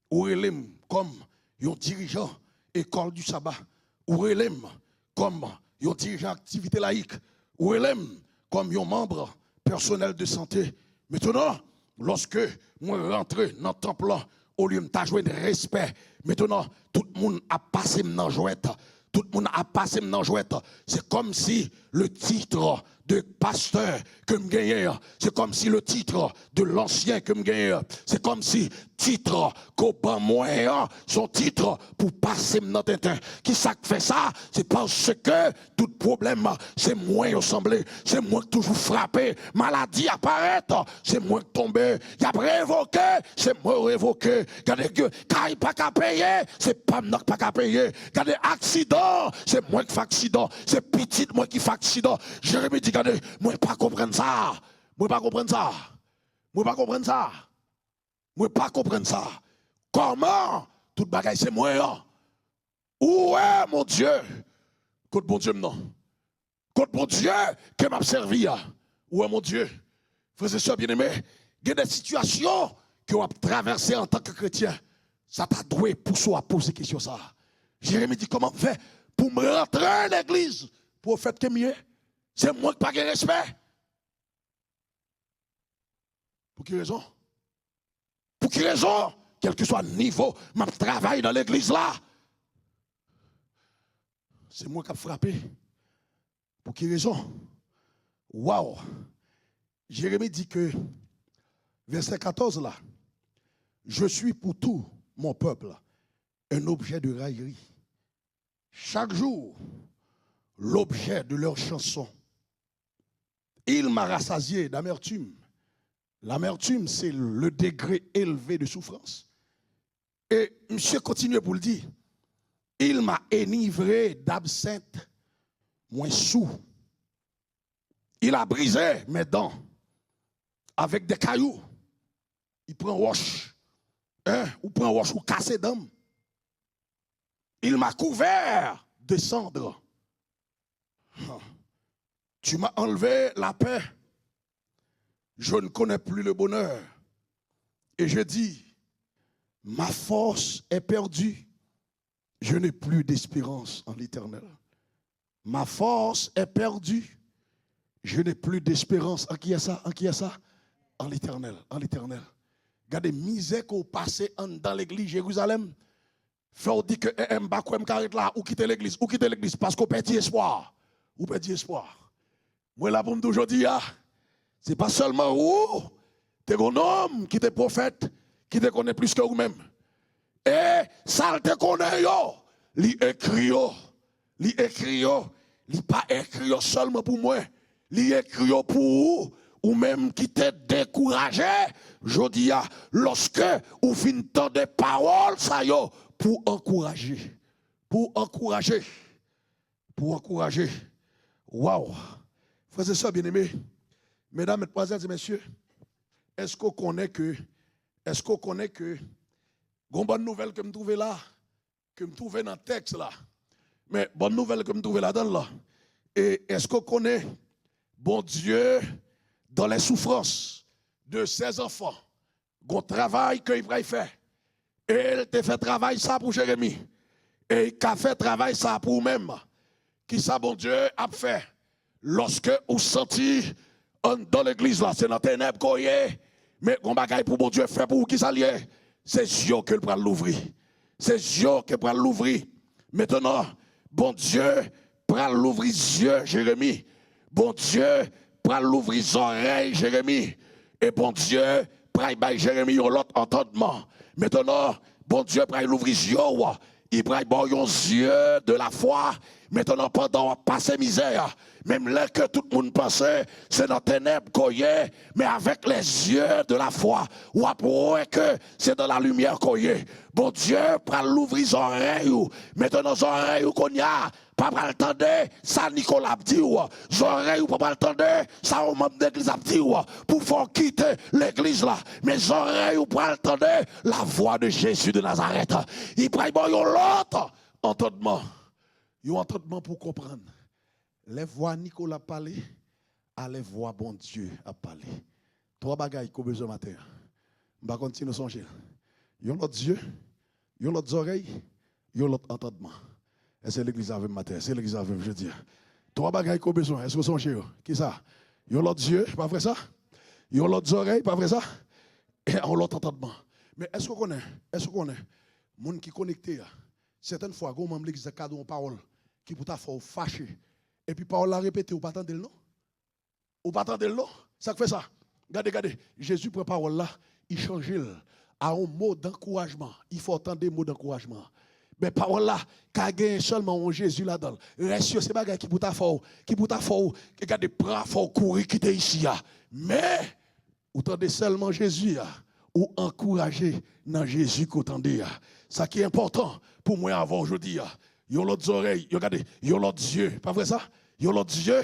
ou rele m kòm yon dirijan ekòl di saba, ou rele m kòm yon dirijan aktivite layik, ou rele m kòm yon manm pèsonèl de sante. Mentnan, lòske mwen rantre nan tanp lan, olye m ta jwenn respè, mentnan, tout moun ap pase m nan jwèt. Tout moun ap pase m nan jwèt. Se kòmsi Le titre de pasteur ke m genyen an, se kòmsi le titre de l'ancien ke m genyen an, se kòmsi titre ke w ban mwen an, se yon titre pou pase m nan tenten. Kisa k fè sa? Se paske tout pwoblèm, se mwen yo sanble, se mwen k toujou frape, maladi a parèt, se mwen k tonbe, y ap revoke, se mwen yo revoke. Gade, kay pa ka peye, se pa m nan k pa ka peye. Gade, aksidan, se mwen k fè aksidan, se pitit mwen ki fè aksidan. Jeremi di, gade, mwen pa konprann sa. Mwen pa konprann sa. Mwen pa konprann sa. Mwen pa konprann sa. Kòman tout bagay se mwen an? Ou wè, mon Dye, kot Bondye m nan? Kot Bondye ke m ap sèvi a? Ou wè, mon Dye, frè e sè byeneme, gen de sitiyasyon ke w ap travèse antanke kretyen. Sa ta dwe pouse w a poze kesyon sa a. Jeremi di, kòman m fè pou m rantre legliz pwofèt ke m ye? Se mwen k pa gen respè. Pou ki rezon? Pou ki rezon? Kèlkeswa nivo m ap travay nan legliz la, se mwen k ap frape. Pou ki rezon? Waw! Jeremi di ke, vèsè katòz la, je suis pour tout mon peuple un objet de raillerie. Chaque jour, l'objet de leurs chansons. Il m'a rassasié d'amertume. L'amertume, c'est le degré élevé de souffrance. E misye kontinye pou l di, il m'a enivré d'absinthe, mwen sou. Il a brisé mes dents avec des cailloux. Li pran wòch. Hein? Ou pran wòch, ou kase dan m. Il m'a couvert de cendres. Tu m'as enlevé la paix. Je ne connais plus le bonheur. Et je dis, ma force est perdue. Je n'ai plus d'espérance en l'Éternel. Ma force est perdue. Je n'ai plus d'espérance en qui est ça? En qui est ça? En l'Éternel. En l'Éternel. Gade mizè ke w pase anndan legliz Jerizalèm. Fè w di ke, eh, eh, m pa kwè m ka ret la. Ou kite legliz. Ou kite legliz paske w pèdi espwa. Ou pèdi espwa. Mwen la pou m di w jodi a, se pa sèlman ou, te gon nonm ki te pwofèt, ki te konnen plis ke ou menm. E sa l te konnen yo, li ekri yo. Li ekri yo. Li pa ekri yo sèlman pou mwen. Li ekri yo pou ou, ou menm ki te dekouraje. Jodi a, lòske ou fin tande pawòl sa yo, pou ankouraje. Pou ankouraje. Pou ankouraje. Waw! Frè e sè byeneme, medam, medmwazèl e mesye, èske w konnen ke, èske w konnen ke gon bòn nouvèl ke m twouve la, ke m twouve nan tèks la? Men bòn nouvèl ke m twouve ladan l la, e èske w konnen Bondye, dans les souffrances de ses enfants, gon travay ke li pral fè. E l te fè travay sa pou Jeremi. E li ka fè travay sa pou ou menm. Kisa Bondye ap fè? Lòske ou santi anndan legliz la, se nan tenèb ke w ye, men gon bagay pou Bondye fè pou ou, kisa l ye? Se zye w ke l pral louvri. Se zye w ke pral louvri. Mentnan, Bondye pral louvri zye Jeremi. Bondye pral louvri zòrèy Jeremi. E Bondye pral bay Jeremi yon lòt antandman. Mentnan, Bondye pral louvri zye w. Li pral ba w yon zye de la fwa. Mentnan, pandan w ap pase mizè a, menm lè ke tout moun panse se nan tenèb ke w ye, men avèk les yeux de la foi, w ap wè ke se nan la limyè ke w ye. Bondye pral louvri zòrèy ou. Mentnan, zòrèy ou kounye a pa pral tande sa Nikola ap di w. Zòrèy ou pa pral tande sa yon manm legliz ap di w pou fè w kite legliz la. Men zòrèy ou pral tande la voix de Jésus de Nazareth. Li pral ba w yon lòt antandman. Yon antandman pou w konprann. Lè vwa Nikola ap pale, a lè vwa Bondye ap pale. Twa bagay ke w bezwen maten an. M pa konn si nou sonje l. Yon lòt zye, yon lòt zòrèy, yon lòt antandman. Èske legliz avè m maten an? Èske legliz avè m jodi a? Twa bagay ke w bezwen, èske w sonje yo? Kisa? Yon lòt zye, pa vre sa? Yon lòt zòrèy, pa vre sa? E yon lòt antandman. Men èske w konnen, èske w konnen, moun ki konekte a, sètèn fwa, gon manm legliz la ka di w yon pawòl ki pou ta fè w fache. Epi pawòl la repete, ou pa tande l non. Ou pa tande l non. Sa k fè sa? Gade, gade. Jezi pran pawòl la, li chanje l a yon mo dankourajman. Li fè w tande mo dankourajman. Men pawòl la ka genyen sèlman yon Jezi ladan l. Rès yo se bagay ki pou ta fè w, ki pou ta fè w, gade, pran, fè w kouri kite isi a. Men, ou tande sèlman Jezi a, ou ankouraje nan Jezi ke w tande a. Sa ki enpòtan pou mwen avè w jodi a, yon lòt zòrèy, yo gade, yon lòt zye, pa vre sa? Yon lòt zye,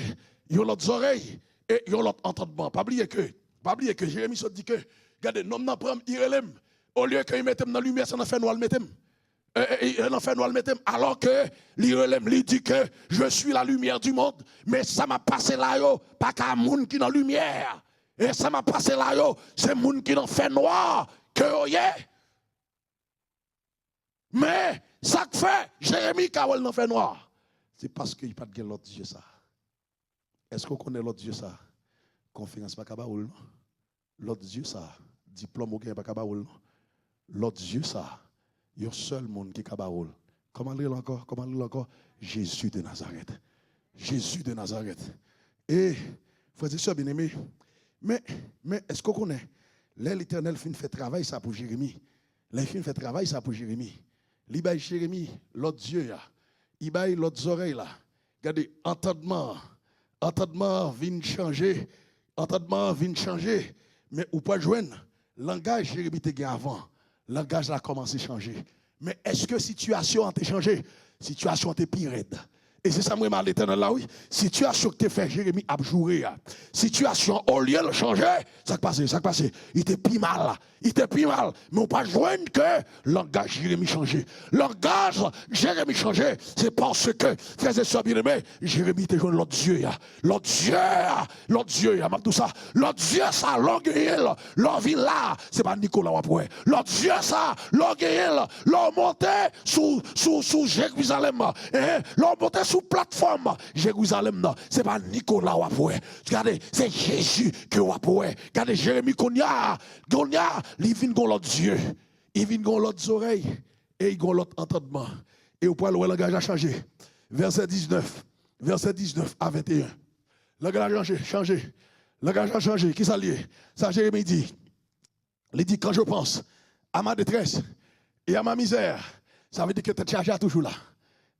yon lòt zòrèy, e yon lòt antandman. Pa bliye ke, pa bliye ke Jeremi sot di ke, gade, nonm nan pran m, li rele m. Olye ke li mete m nan limyè, se nan fènwa l mete m. E, e, e, nan fènwa l mete m. Alò ke li rele m, li di ke, je suis la lumière du monde. Men sa m ap pase la yo, pa ka moun ki nan limyè. E sa m ap pase la yo, se moun ki nan fènwa ke yo ye. Men, sa k fè Jeremi ka wè l nan fènwa? Se paske li pa t gen lòt zye sa. Èske w konnen lòt zye sa? Konferans pa ka ba ou l non. Lòt zye sa, diplòm ou genyen pa ka ba ou l non. Lòt zye sa, yon sèl moun ki ka ba ou l. Kòman l rele ankò? Kòman l rele ankò? Jezi de Nazarèt. Jezi de Nazarèt. E, frè e sè byeneme, men, men èske w konnen, lè Letènèl fin fè travay sa pou Jeremi, lè l fin fè travay sa pou Jeremi, li bay Jeremi lòt zye a, li bay lòt zòrèy la. Gade, antandman an, antandman an vin chanje, antandman an vin chanje, men ou pral jwenn langaj Jeremi te gen avan, langaj la kòmanse chanje. Men èske sitiyasyon an te chanje? Sitiyasyon an te pi rèd. E se sa m renmen a Letènèl la, wi. Sitiyasyon ki te fè Jeremi ap joure a, sitiyasyon an, olye l chanje, sa k pase? Sa k pase? Li te pi mal. Li te pi mal. Men w pa jwenn ke langaj Jeremi chanje. Langaj Jeremi chanje, se paske, frè e sè byeneme, Jeremi te jwenn lòt zye a. Lòt zye a, lòt zye a, m ap di w sa. Lòt zye sa, lè w genyen l, lè w vin la, se pa Nikola w ap wè. Lòt zye sa, lè w genyen l, lè w monte sou, sou, sou Jerizalèm, eh, lè w monte sou platfòm Jerizalèm nan, se pa Nikola w ap wè. Gade, se Jezi ke w ap wè. Gade Jeremi kounye a, kounye a, li vin gon lòt zye, li vin gon lòt zòrèy, e li gon lòt antandman. E ou pral wè langaj la chanje. Vèsè diznèf, vèsè diznèf a venteyen. Langaj la chanje, chanje. Langaj la chanje. Kisa l ye? Sa Jeremi di. Li di, quand je pense à ma détresse et à ma misère, sa vle di ke tèt chaje a toujou la.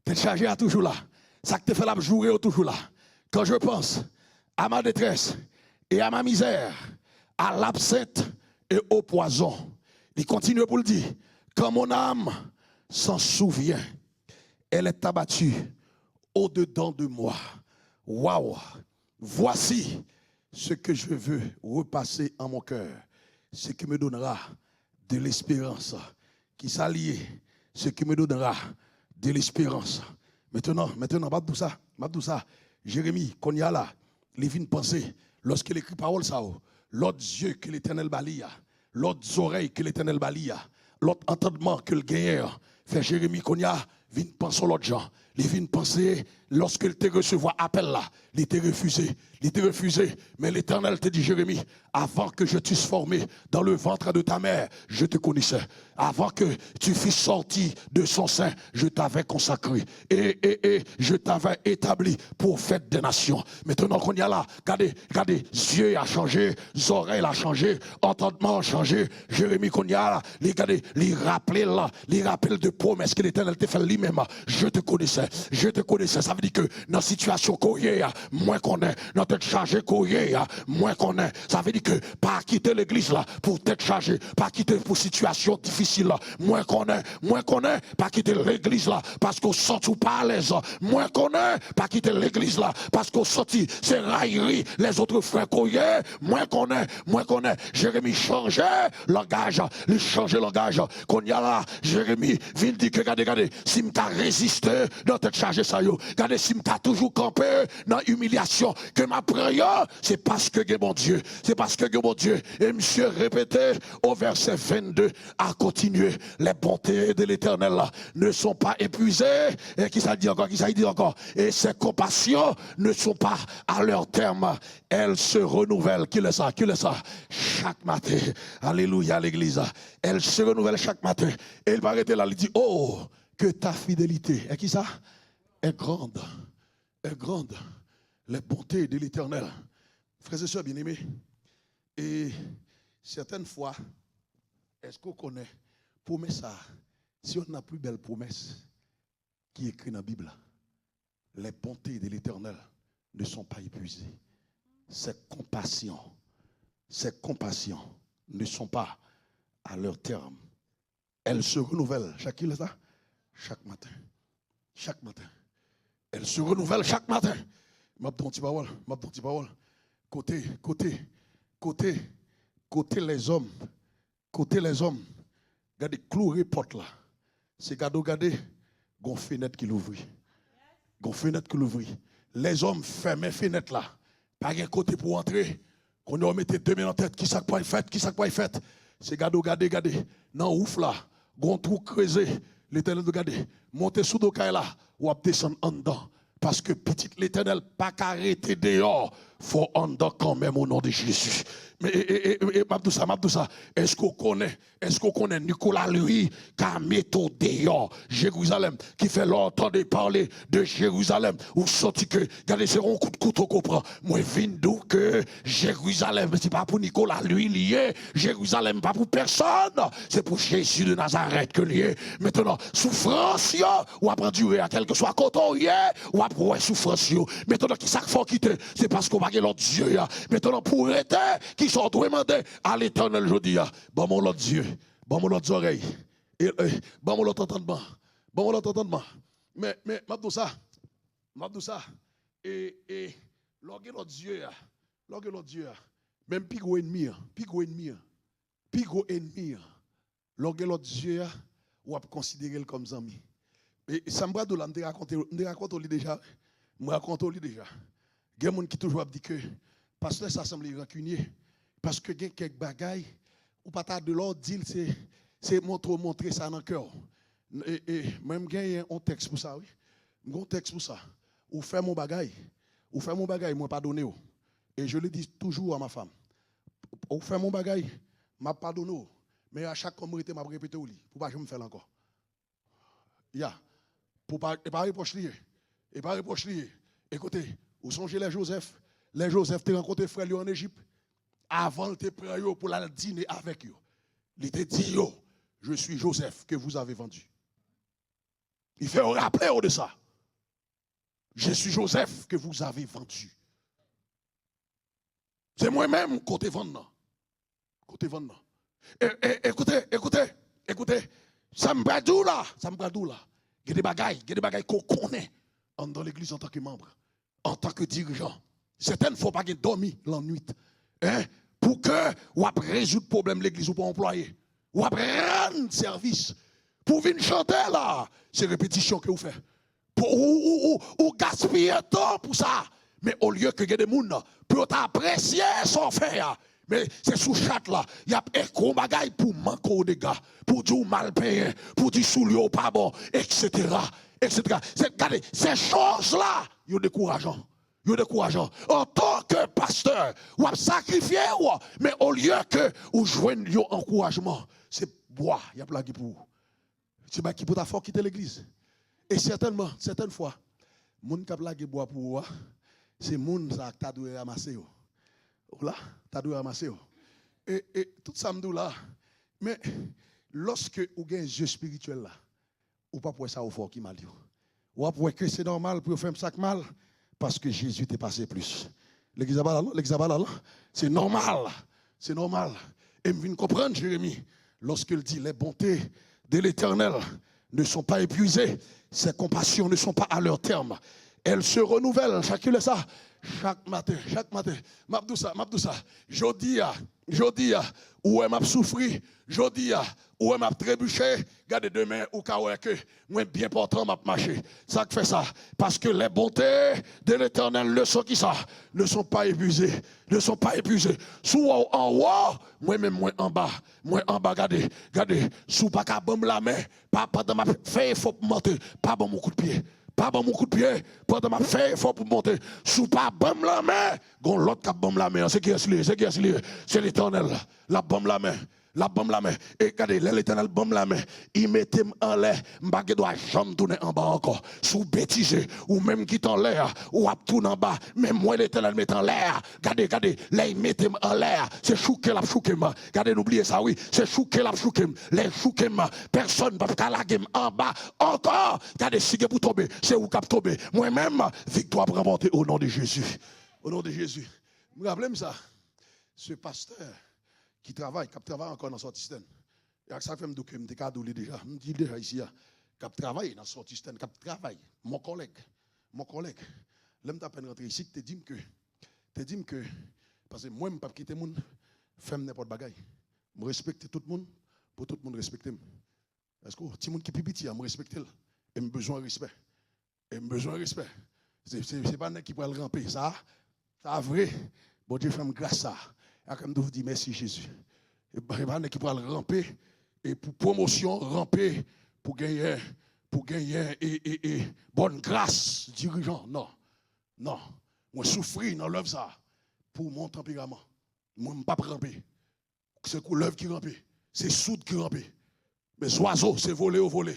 Tèt chaje a toujou la. Sa k te fè l ap joure yo toujou la. Quand je pense à ma détresse et à ma misère, à l'absinthe et au poison. Li kontinye pou l di, quand mon âme s'en souvient, elle est abattue au-dedans de moi. Waw! Voici ce que je veux repasser en mon cœur, ce qui me donnera de l'espérance. Kisa l ye? Ce qui me donnera de l'espérance. Maintenant, maintenant, m ap di w sa, m ap di w sa. Jeremi, kounye a la, li vin panse, lòske l ekri pawòl sa yo, lòt zye ke Letènèl ba li a, lòt zòrèy ke Letènèl ba li a, lòt antandman ke l genyen an, fè Jeremi kounye a vin panse yon lòt jan. Li vin panse, lòske l te resevwa apèl la, li te refize. Li te refize. Men Letènèl te di Jeremi, avant que je t'eusse formé dans le ventre de ta mère, je te connaissais. Avant que tu fusses sorti de son sein, je t'avais consacré. Et, et, et je t'avais établi prophète des nations. Mentnan, kounye a la, gade, gade, zye a chanje, zòrèy la chanje, antandman an chanje. Jeremi, kounye a la, li gade, li raple l, li raple l de pwomès ke Letènèl te fè l li menm. Je te connaissais, je te connaissais. Sa vle di ke nan sitiyasyon ke w ye a, mwen konnen. Nan tèt chaje ke w ye a, mwen konnen. Sa vle di ke pa kite legliz la pou tèt chaje. Pa kite pou sitiyasyon difisil la. Mwen konnen, mwen konnen. Pa kite legliz la paske w santi w pa alèz. Mwen konnen, pa kite legliz la paske w santi se rayri lèzòt frè ke w ye. Mwen konnen, mwen konnen. Jeremi chanje langaj, li chanje langaj. Kounye a la, Jeremi vin di ke, gade, gade, si m ka reziste nan tèt chaje sa yo, gade, si m ka toujou kanpe nan imilyasyon ke m ap pran yo, se paske gen Bondye. Se paske gen Bondye. E misye repete o vèsè vennde, a continuer. Les bontés de l'Éternel ne sont pas épuisées. E kisa l di ankò? Kisa l di ankò? Et ses compassions ne sont pas à leur terme. Elles se renouvellent. Kilè sa? Kilè sa? Chak maten. Alelouya, legliz. Elles se renouvellent chaque matin. E li pa rete la, li di, oh, que ta fidélité. E kisa? Est grande. Est grande. les bontés de l'Éternel. Frères et sœurs bien-aimés, et certaines fois, èske w konnen pwomès sa a, se yonn nan pli bèl pwomès ki ekri nan Bib la? Les bontés de l'Éternel ne sont pas épuisées. Ses compassions, ses compassions ne sont pas à leur terme. Elles se renouvellent. Chak kilè sa? Chak maten. Chak maten. Elles se renouvellent chaque matin. M ap di yon ti pawòl, m ap di yon ti pawòl. Kote, kote, kote, kote lèzòm, kote lèzòm, gade kloure pòt la. Se gade w gade, gon fenèt ki louvri. Gon fenèt ki louvri. Lèzòm fèmen fenèt la. Pa gen kote pou w antre. Kounye a w mete de men nan tèt, ki sa k pral fèt, ki sa k pral fèt? Se gade w gade, gade. Nan wouf la, gon twou kreze. Letènèl di w gade, monte sou do kay la, w ap desann anndan. Paske pitit Letènèl pa ka rete deyò, fò w anndan kanmenm, o non de Jezi. Men, e, e, e, e, m ap di w sa, m ap di w sa. Èske w konnen, èske w konnen Nicolas Louis ka mete w deyò Jerizalèm, ki fè lè w tande pale de Jerizalèm, ou santi ke, gade, se yon kout kouto ke w pran. Mwen vin di w ke Jerizalèm, se pa pou Nicolas Louis li ye. Jerizalèm pa pou pèsonn. Se pou Jezi de Nazarèt ke li ye. Mentnan, soufrans yo, w ap andire a, kèlkeswa kote w ye, w ap wè soufrans yo. Mentnan, ki sa k fè w kite? Se paske w pa gen lòt zye a. Mentnan, pou w rete, ki sa w dwe mande a Letènèl jodi a? Ban m yon lòt zye. Ban m yon lòt zòrèy. E, e, ban m yon lòt antannman. Ban m yon lòt antannman. Men, men, m ap di w sa. M ap di w sa. E, e, lè w gen lòt zye a, lè w gen lòt zye a, menm pi gwo ènmi an, pi gwo ènmi an, pi gwo ènmi an, lè w gen lòt zye a, w ap konsidere l kòm zanmi. E sa m pral di w la, m te rakonte, m te rakonte w li deja. M rakonte w li deja. Gen moun ki toujou ap di ke pastè sa sanble rankinye, paske gen kèk bagay ou pa ta dwe, lè w di l, se, se montre w montre sa nan kè w. E, e, mwen, m genyen yon tèks pou sa, wi. M gen yon tèks pou sa. Ou fè m yon bagay, ou fè m yon bagay, mwen padone w. Et je le dis toujours à ma femme. Ou fè m yon bagay, m ap padone w. Men a chak fwa m rete, m ap repete w li, pou w pa janm fè l ankò. Ya. Pou pa, e pa repwòch li ye. E pa repwòch li ye. Ekoute, ou sonje lè Jozèf, lè Jozèf te rankontre frè l yo ann Ejip, avan l te pran yo pou l al dine avèk yo, li te di yo, je suis Joseph que vous avez vendu. Li fè yo raple yo de sa. Je suis Joseph que vous avez vendu. Se mwen menm kote vann nan. Kote vann nan. E, e, ekoute, ekoute, ekoute. Sa m pral di w la, sa m pral di w la. Gen de bagay, gen de bagay ke w konnen anndan legliz antanke manm, antanke dirijan. Sètèn fwa w pa gen dòmi lannwit. Hein? Pou ke w ap rezoud pwoblèm legliz, ou pa anplwaye. W ap rann sèvis. Pou w vin chante la, se repetisyon ke w fè. Pou ou, ou, ou, ou gaspiye tan pou sa. Men olye ke gen de moun, pou yo ta apresye sa w fè a, men se sou chat la, y ap ekri yon bagay pou manke w dega, pou di w mal penyen, pou di soulye w pa bon, etsetera, etsetera. Se, gade, se choz la, yo dekourajan. Yo dekourajan. Antanke pastè, w ap sakrifye w, men olye ke ou jwenn yon ankourajman, se bwa y ap lage pou ou. Se bagay ki pou ta fè w kite legliz. E sètènman, sètèn fwa, moun k ap lage bwa pou ou a, se moun sa a k ta dwe ranmase yo. Ou la, ta dwe ranmase yo. E, e tout sa m di w la, men lòske ou gen zye espirityèl la, ou p ap wè sa yo fè w ki mal yo. W ap wè ke se nòmal pou yo fè m sa k mal, paske Jezi te pase plis. Legliz la pa la, non? Legliz la pa la, non? Se nòmal. Se nòmal. E m vin konprann Jeremi, lorsqu'il dit, les bontés de l'Éternel ne sont pas épuisées, ses compassions ne sont pas à leur terme. Elles se renouvellent. Chak kilè sa? Chak maten, chak maten. M ap di w sa, m ap di w sa. Jodi a, jodi a, ou wè m ap soufri. Jodi a, ou wè m ap trebiche. Gade, demen, ou ka wè ke mwen byen pòtan, m ap mache. Sa k fè sa? Parce que les bontés de l'Éternel ne sont, ki sa? Ne sont pas épuisées. Ne sont pas épuisées. Si w wè w anwo, mwen menm mwen anba. Mwen anba, gade, gade. Si w pa ka ban m lamen, pa, pandan m ap fè efò pou m monte, pa ban m yon kout pye. Pa ban m yon kout pye, pandan m ap fè efò pou m monte. Si w pa ban m lamen, gon lòt k ap ban m lamen an. Se kiyès li ye? Se kiyès li ye? Se Letènèl. L ap ban m lamen. L ap ban m lamen. E gade, lè Letènèl ban m lamen, li mete m anlè, m pa gen dwa janm tounen anba ankò. Si w betize, ou menm ki t anlè a, w ap tounen anba. Men mwen Letènèl mete anlè a. Gade, gade, lè l mete m anlè a, se chouke l ap chouke m. Gade, nou bliye sa, wi. Se chouke l ap chouke m. Lè l chouke m, pèsonn p ap ka lage m anba ankò. Gade, si gen pou tonbe, se ou k ap tonbe. Mwen menm, viktwa ap ranpòte o non de Jezi. O non de Jezi. M raple m sa. Se pastè ki travay, k ap travay ankò nan Sòtistèn. E ak sa fè m di w ke m te ka di w li deja. M di l deja isi a. K ap travay nan Sòtistèn, k ap travay. Mon kòlèg. Mon kòlèg. Lè m t apèn rantre isit, te di m ke, te di m ke, paske mwen, m p ap kite moun fè m nenpòt bagay. M respekte tout moun, pou tout moun respekte m. Èske w, timoun ki pi piti a, m respekte l. E m bezwen respè. E m bezwen respè. Se, se, se pa nèg ki pral ranpe. Sa, sa vre. Bondye fè m gras sa. Ak m toujou di mèsi Jezi. E pa, e pa nèg ki pral ranpe e pou pwomosyon, ranpe pou genyen, pou genyen e, e, e bòn gras dirijan. Non. Non. Mwen soufri nan lèv sa pou mon tanperaman. Mwen, m p ap ranpe. Se koulèv ki ranpe. Se soud ki ranpe. Men zwazo, se vole yo vole.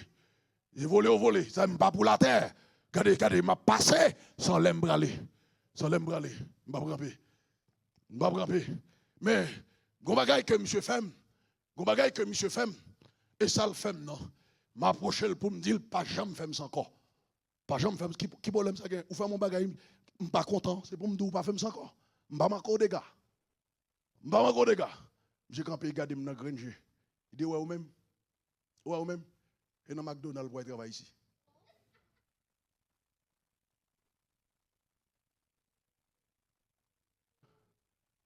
Se vole yo vole. Sa m pa pou latè. Gade, gade, m ap pase san lè m prale. San lè m prale. M p ap ranpe. M p ap ranpe. Men, gon bagay ke misye fè m. Gon bagay ke misye fè m. E sa l fè m nan. M apwoche l pou m di l pa janm fè m sa ankò. Pa janm fè m, ki, ki pwoblèm sa gen? Ou fè m yon bagay, m pa kontan, se pou m di w pa fè m sa ankò. M pa manke w dega. M pa manke w dega. Misye kanpe, li gade m nan grenn je. Li di, "Ou wè ou menm? Ou wè ou menm? E nan McDonald pou w al travay isi."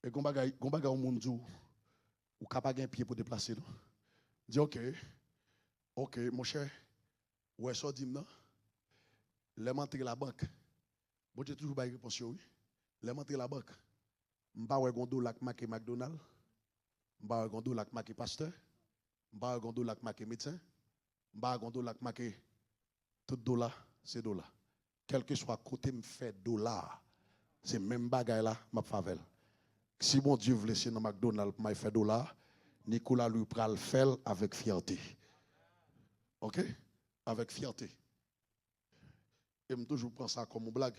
E gon bagay, gon bagay yon moun di w, ou ka pa gen pye pou deplase non. Di, "Ok, ok, monchè, ou wè sa w di m nan? Lè m antre labank," Bondye toujou bay repons yo, wi. Lè m antre labank, m pa wè gon dola k make McDonald, m pa wè gon dola k make pastè, m pa wè gon dola k make medsen, m pa wè gon dola k make tout dola, se dola. Kèlkeswa kote m fè dola a, se menm bagay la m ap fè avè l. Si Bondye vle, se nan McDonald pou m al fè dola a, Nicolas Louis pral fè l avèk fyète. Ok? Avèk fyète. E m toujou pran sa kòm yon blag.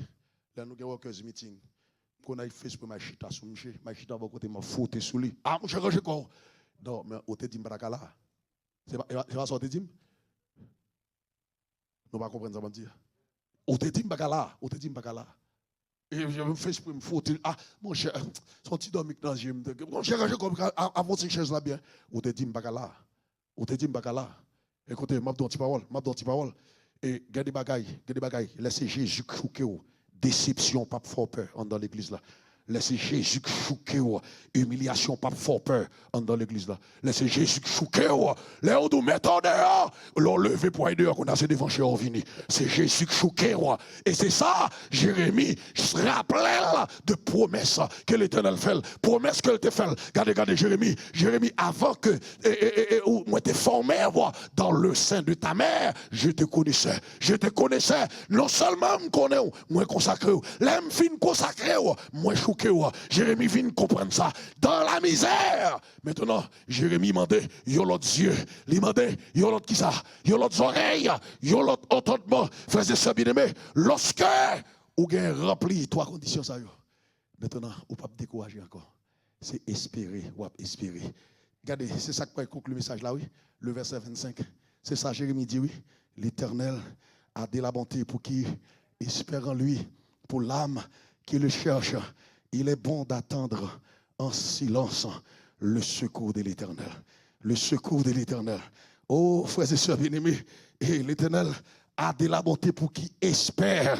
Lè nou gen workers meeting, m konn al fè espre m al chita sou misye, m al chita bò kote m ap fwote sou li. "A, monchè, ranje kò w." Non, men ou te di m pa ta ka la. Se pa, se pa sa ou te di m? Nou pa konprann sa m ap di a. Ou te di m pa ka la. Ou te di m pa ka la. E m fè espre m fwote. "A, monchè, se yon ti dòmi k nan zye m. Monchè, ranje kò w, a, avanse chèz la byen." Ou te di m pa ka la. Ou te di m pa ka la. Ekoute, m ap di w yon ti pawòl, m ap di w yon ti pawòl. E gen de bagay, gen de bagay, lè se Jezi k chouke w, desepsyon p ap fè w pè anndan legliz la. Lè se Jezi k chouke w, imilyasyon p ap fè w pè anndan legliz la. Lè se Jezi k chouke w, lè yo di w mete w deyò, lè w leve pou w al deyò, kounye a se devan chè w vini. Se Jezi k chouke w. E se sa, Jeremi raple l de pwomès ke Letènèl fè l, pwomès ke l te fè l. Gade, gade Jeremi, Jeremi, avan ke e, e, e, e, ou, mwen te fòme w dans le sein de ta mère, je te connaissais. Je te connaissais. Non sèlman m konnen w, mwen konsakre w. Lè m fin konsakre w, mwen chouke w. Jeremi vin konprann sa. Dans la misère. Mentnan, Jeremi mande yon lòt zye. Li mande yon lòt kisa? Yon lòt zòrèy, yon lòt antandman. Frè e sè byeneme, lòske ou gen ranpli twa kondisyon sa yo, mentnan, ou p ap dekouraje ankò. Se espere, w ap espere. Gade, se sa k pral konkli mesaj la, wi. Le vèsè vennsenk. Se sa Jeremi di, wi. L'Éternel a de la bonté pour qui espère en lui, pour l'âme qui le cherche. Il est bon d'attendre en silence le secours de l'Éternel. Le secours de l'Éternel. Oh, frères et sœurs bien-aimés, et l'Éternel a de la bonté pour qui espère,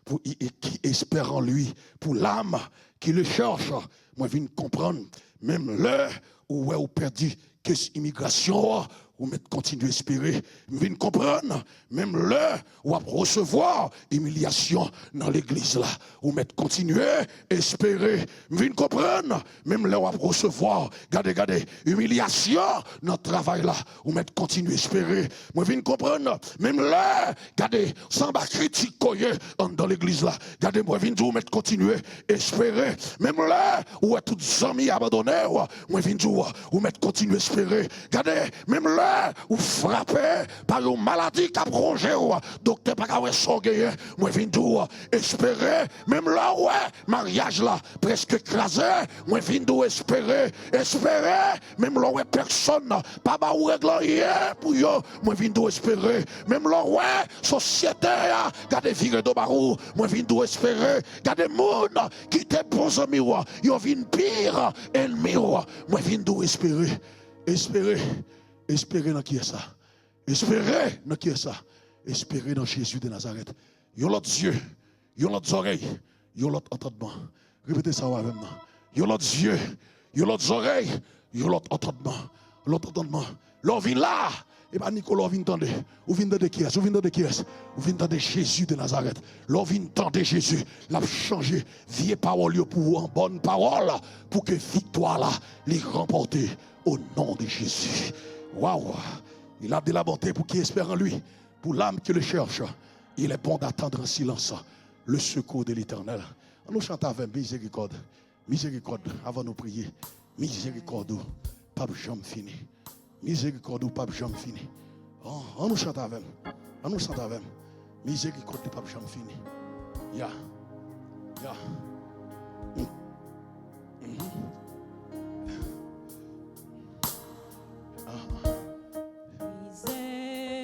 pour, et qui espère en lui, pour l'âme qui le cherche. Mwen vin konprann, menm lè ou wè ou pèdi, kes imigrasyon an, Ou mèt kontinye espere. M vin konprann, menm lè w ap resevwa imilyasyon nan legliz la, ou mèt kontinye espere. M vin konprann, menm lè w ap resevwa, gade, gade, imilyasyon nan travay la, ou mèt kontinye espere. Mwen vin konprann, menm lè, gade, se anba kritik ke w ye anndan legliz la, gade, mwen vin di w, ou mèt kontinye espere. Menm lè ou wè tout zanmi abandone w, mwen vin di w, ou mèt kontinye espere. Gade, menm lè ou frape pa yon maladi k ap wonje w, doktè pa ka wè sa w genyen, mwen vin di w, espere. Menm lè w wè maryaj la prèske kraze, mwen vin di w, espere, espere. Menm lè w wè pèsonn pa ba w règ anyen pou yo, mwen vin di w, espere. Menm lè w wè sosyete a, gade, vire do ba ou, mwen vin di w, espere. Gade, moun ki te bon zanmi w, yo vin pi ènmi w. Mwen vin di w, espere, espere, espere nan kiyès la? Espere nan kiyès la? Espere nan Jezi de Nazarèt. Yon lòt zye, yon lòt zòrèy, yon lòt antandman. Repete sa w avè m nan. Yon lòt zye, yon lòt zòrèy, yon lòt antandman. Lòt antandman. Lè w vin la, e pa Nicolas w vin tande. Ou vin tande kiyès? Ou vin tande kiyès? Ou vin tande Jezi de Nazarèt. Lè w vin tande Jezi, l ap chanje vye pawòl yo pou ou an bòn pawòl, pou ke viktwa la, li ranpòte o non de Jezi. Waw! Il a de la bonté pour qui espère en lui, pour l'âme qui le cherche. Il est bon d'attendre en silence le secours de l'Éternel. Ann nou chante avè m, mizerikòd. Mizerikòd, avan nou priye. Mizerikòd ou p ap janm fini. Mizerikòd ou p ap janm fini. An, ann nou chante avè m. Ann nou chante avè m. Mizerikòd li p ap janm fini. Ya. Ya. Mm. Mhm. Ah.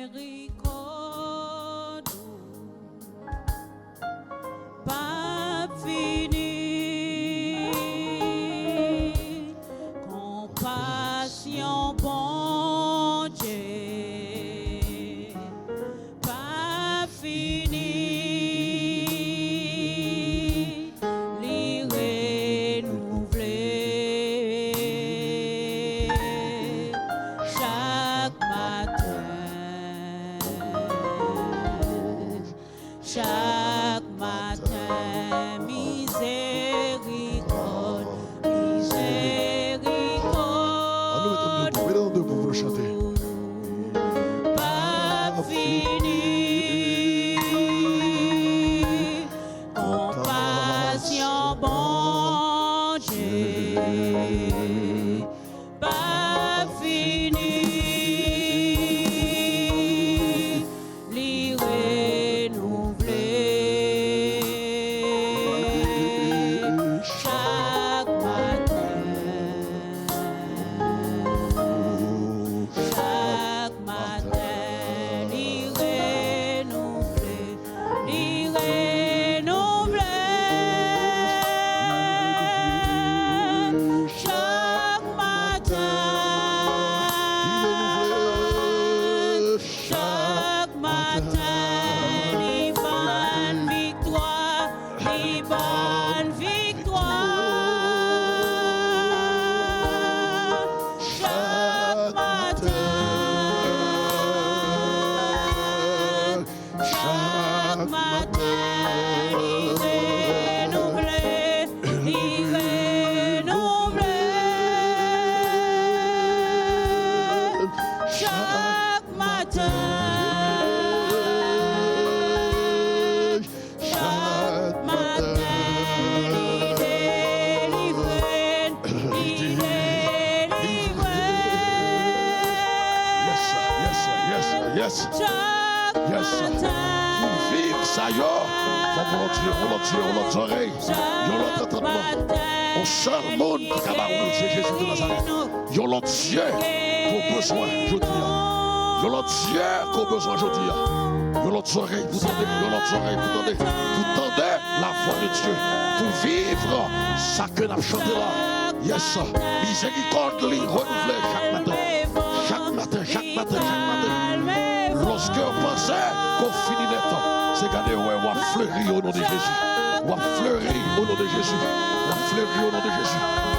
Mizerikòd ou p ap fini. Konpasyon Bondye p ap fini. Li renouvle chak maten. Chak maten, mizerikòd, mizerikòd. Ann nou mete nou debout, mete nou debout pou nou chante. P ap fini. Konpasyon Bondye p ap fini. Li renouvle chak maten. Chak maten, li renouvle. Li renouvle chak maten. Chak maten, li ban viktwa, li ban viktwa. Chak maten. Chak maten, li renouvle, li renouvle. Chak maten, chak maten, li delivre, li delivre. Yes, yes, yes, yes. Chak maten. Pou viv sa yo, fòk yon lòt zye, yon lòt zye, yon lòt zòrèy, yon lòt antandman. Yon sèl moun ki ka ba ou l, se Jezi de Nazarèt. Yon lòt zye ke w bezwen jodi a. Yon lòt zye ke w bezwen jodi a. Yon lòt zòrèy pou tande, yon lòt zòrèy pou tande, pou tande lavwa de Dye, pou viv sa ke n ap chante la. Yes, mizerikòd li renouvle chak maten. Chak maten, chak maten, chak maten. Lòske w panse ke w fini nèt, se gade w wè w ap fleri o non de Jezi. W ap fleri o non de Jezi. W ap fleri o non de Jezi.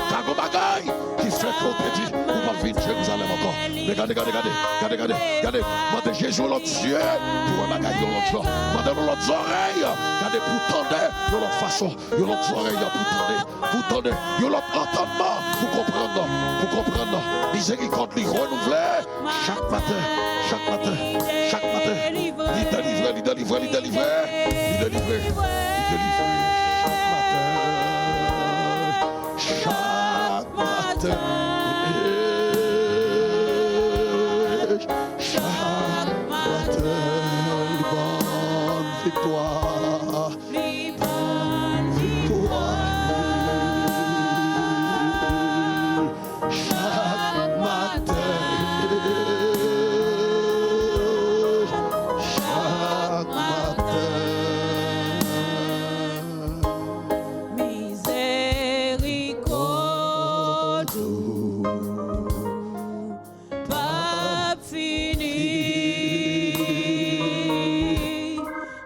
Pa gon bagay ki fè ke w te di ou p ap Vin Jerizalèm ankò. Men gade, gade, gade, gade, gade, gade. Mande Jezi yon lòt zye pou wè bagay yon lòt jan. Mande l yon lòt zòrèy. Gade pou tande yon lòt fason. Yon lòt zòrèy pou tande. Pou tande. Yon lòt antannman pou konprann. Pou konprann. Mizerikòd li renouvle chak maten. Chak maten. Chak maten. Li delivre, li delivre, li delivre. Li delivre. Li delivre. Chak maten. Chak maten, chak maten, li ban m viktwa, li ban m viktwa. Chak maten, chak maten. Mizerikòd ou p ap fini.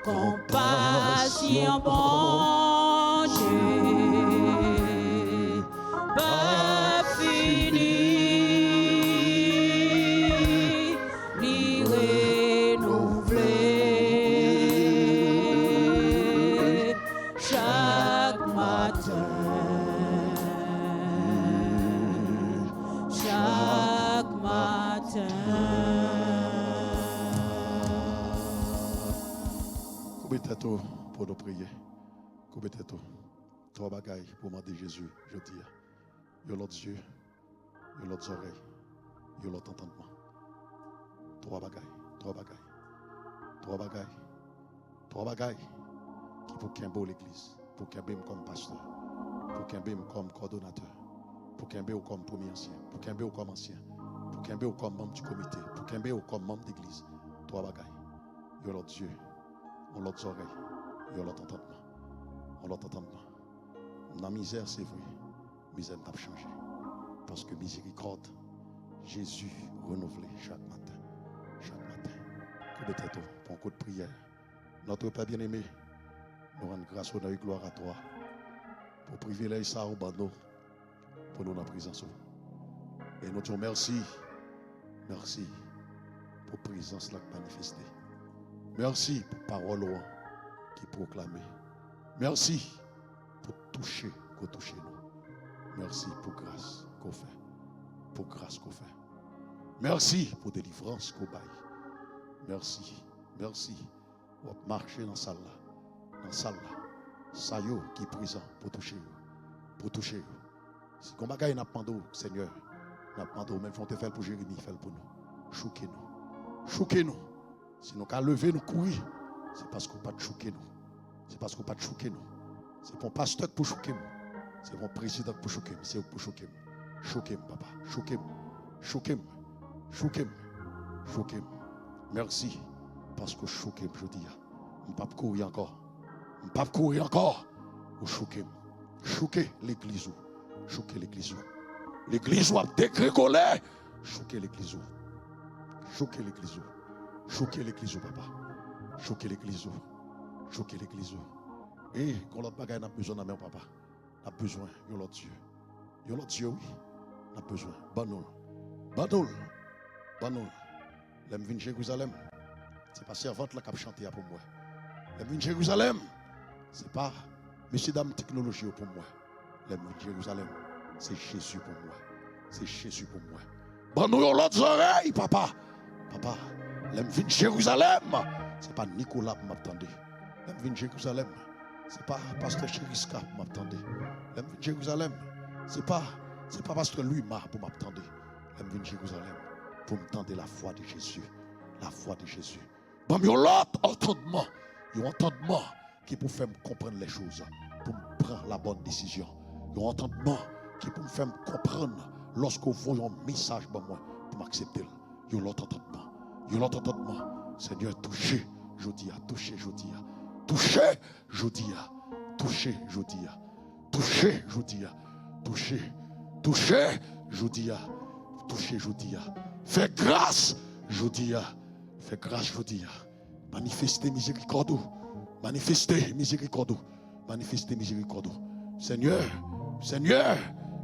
Konpasyon Bondye p ap fini. Li renouvle chak maten, chak maten. Koube tèt ou pou nou priye. Koube tèt ou. Twa bagay pou mande Jezi jodi a. Yon lòt zye, yon lòt zòrèy, yon lòt antandman. Twa bagay, twa bagay, twa bagay, twa bagay ki pou kenbe w legliz, pou kenbe m kòm pastè, pou kenbe m kòm kòdonatè, pou kenbe w kòm premye ansyen, pou kenbe w kòm ansyen, pou kenbe w kòm manm di komite, pou kenbe w kòm manm legliz. Twa bagay. Yon lòt zye, yon lòt zòrèy, yon lòt antandman, yon lòt antandman. M nan mizè, se vre. Mizè m t ap chanje. Paske mizerikòd Jezi renouvle chak maten. Chak maten. Koube tèt ou pou yon kout priyè. Notre Père bien-aimé, nou rann gras, onè e glwa a twa pou privilèj sa ou ban nou pou nou nan prezans ou. E nou di w mèsi. Mèsi pou prezans la k manifeste. Mèsi pou pawòl ou an ki pwoklame. Mèsi pou touche ke w touche nou. Mèsi pou gras ke w fè. Pou gras ke w fè. Mèsi pou delivrans ke w bay. Mèsi. Mèsi. W ap mache nan sal la. Nan sal la. Sa yo ki prezan pou touche yo. Pou touche yo. Si gon bagay n ap mande w, Senyè, n ap mande w, menm jan w te fè l pou Jeremi, fè l pou nou. Chouke nou. Chouke nou. Si nou ka leve nou kouri, se paske w pa t chouke nou. Se paske w pa t chouke nou. Se pa yon pastè k pou chouke m. Se pa yon prezidan k pou chouke m. Se ou k pou chouke m. Chouke m, papa. Chouke m. Chouke m. Chouke m. Chouke m. Mèsi paske w chouke m jodi a. M p ap kouri ankò. M p ap kouri ankò. Ou chouke m. Chouke legliz ou. Chouke legliz ou. Legliz ou ap degregole. Chouke legliz ou. Chouke legliz ou. Chouke legliz ou, papa. Chouke legliz ou. Chouke legliz ou. E, gon lòt bagay n ap bezwen nan men w, papa. N ap bezwen yon lòt zye. Yon lòt zye, wi. N ap bezwen. Ban nou l. Ban nou l. Ban nou l. Lè m vin Jerizalèm, se pa sèvant la k ap chante a pou m wè. Lè m vin Jerizalèm, se pa mesyedam teknoloji yo pou m wè. Lè m vin Jerizalèm, se Jezi pou m wè. Se Jezi pou m wè. Ban nou yon lòt zòrèy, papa. Papa, lè m vin Jerizalèm, se pa Nikola pou m ap tande. Lè m vin Jerizalèm, se pa pastè Cheriska pou m ap tande. Lè m vin Jerizalèm, se pa, se pa pastè Lwima pou m ap tande. Lè m vin Jerizalèm, pou m tande la voix de Jésus. La voix de Jésus. Ban m yon lòt antandman. Yon antandman ki pou fè m konprann lèchoz, pou m pran la bòn desizyon. Yon antandman ki pou m fè m konprann lòske w voye yon mesaj ban mwen pou m aksepte l. Yon lòt antandman. Yon lòt antandman. Senyè, touche jodi a, touche jodi a. Touche jodi a. Touche jodi a. Touche jodi a. Touche. Touche jodi a. Touche jodi a. Fè gras jodi a. Fè gras jodi a. Manifeste mizerikòd ou. Manifeste mizerikòd ou. Manifeste mizerikòd ou. Senyè, Senyè,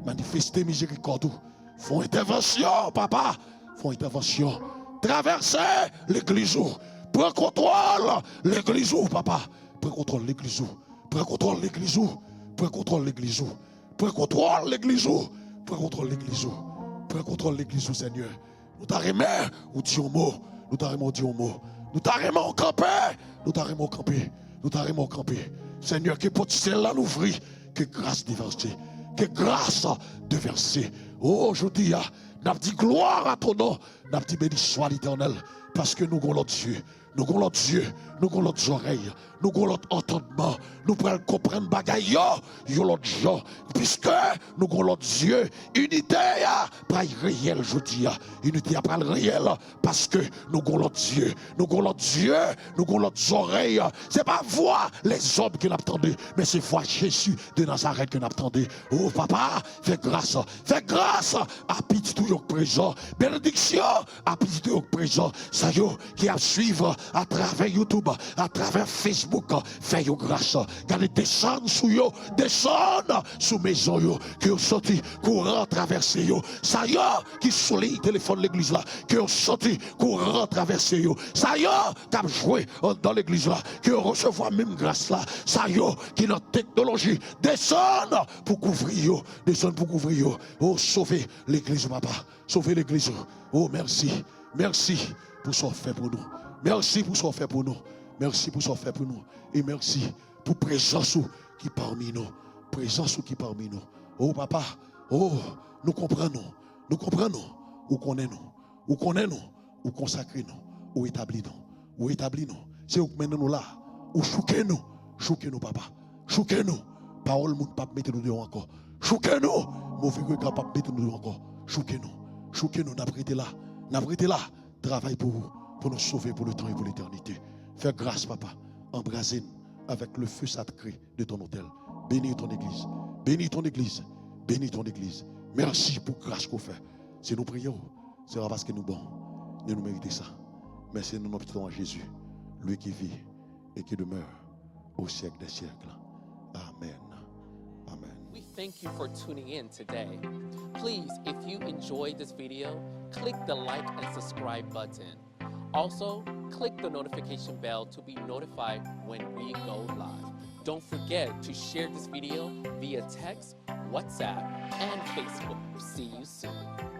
manifeste mizerikòd ou. Fè yon entèvansyon, papa. Fè yon entèvansyon. Travèse legliz ou. Pran kontwòl legliz ou, papa. Pran kontwòl legliz ou. Pran kontwòl legliz ou. Pran kontwòl legliz ou. Pran kontwòl legliz ou. Pran kontwòl legliz ou. Pran kontwòl legliz ou, Senyè. Nou ta renmen ou di yon mo. Nou ta renmen ou di yon mo. Nou ta renmen ou kanpe. Nou ta renmen ou kanpe. Nou ta renmen ou kanpe. Senyè, ke pòt syèl la louvri. Ke gras devèse. Ke gras devèse. O, jodi a, n ap di gloire à ton nom. N ap di beni swa Letènèl. Paske nou gon lòt zye. Nou gon lòt zye. Nou gon lòt zòrèy. Nou gon lòt antandman. Nou pral konprann bagay yo yon lòt jan. Piske nou gon lòt zye. Inite a pral reyèl jodi a. Inite a pral reyèl paske nou gon lòt zye. Nou gon lòt zye. Nou gon lòt zòrèy. Se pa vwa lèzòm ke n ap tande, men se vwa Jezi de Nazarèt ke n ap tande. O papa, fè gras. Fè gras a pitit ou yo k prezan. Benediksyon a pitit ou yo k prezan. Sa yo ki ap swiv atravè YouTube, atravè Facebook, fè yo gras. Gade, desann sou yo, desann sou mezon yo, ke yo soti kouran travèse yo. Sa yo ki sou liy telefòn legliz la, ke yo soti kouran travèse yo. Sa yo k ap jwe anndan legliz la, ke yo resevwa menm gras la. Sa yo ki nan teknoloji, desann pou kouvri yo, desann pou kouvri yo. O, sove legliz ou, papa. Sove legliz ou. O, mèsi. Mèsi pou sa w fè pou nou. Mèsi pou sa w fè pou nou. Mèsi pou sa w fè pou nou. E mèsi pou prezans ou ki pami nou. Prezans ou ki pami nou. O, papa. O, nou konprann ou. Nou konprann ou. Ou konnen nou. Ou konnen nou. Ou konsakre nou. Ou etabli nou. Ou etabli nou. Se ou k mennen nou la. Ou chouke nou. Chouke nou, papa. Chouke nou. Pawòl moun p ap mete nou deyò ankò. Chouke nou. Move rega p ap mete nou deyò ankò. Chouke nou. Chouke nou. N ap rete la. N ap rete la. Travay pou ou. Pou nou sove pour le temps et pour l'éternité. Fè gras, papa. Anbraze n avec le feu sacré de ton autel. Bénis ton église. Bénis ton église. Bénis ton église. Mèsi pou gras ke w fè. Si nou priye w, se pa paske nou bon, ni nou merite sa. Men se nan non pitit ou an Jezi, lui qui vit et qui demeure au siècle des siècles. Amen. Amen. We thank you for tuning in today. Please, if you enjoyed this video, click the like and subscribe button. Also, click the notification bell to be notified when we go live. Don't forget to share this video via text, WhatsApp, and Facebook. See you soon.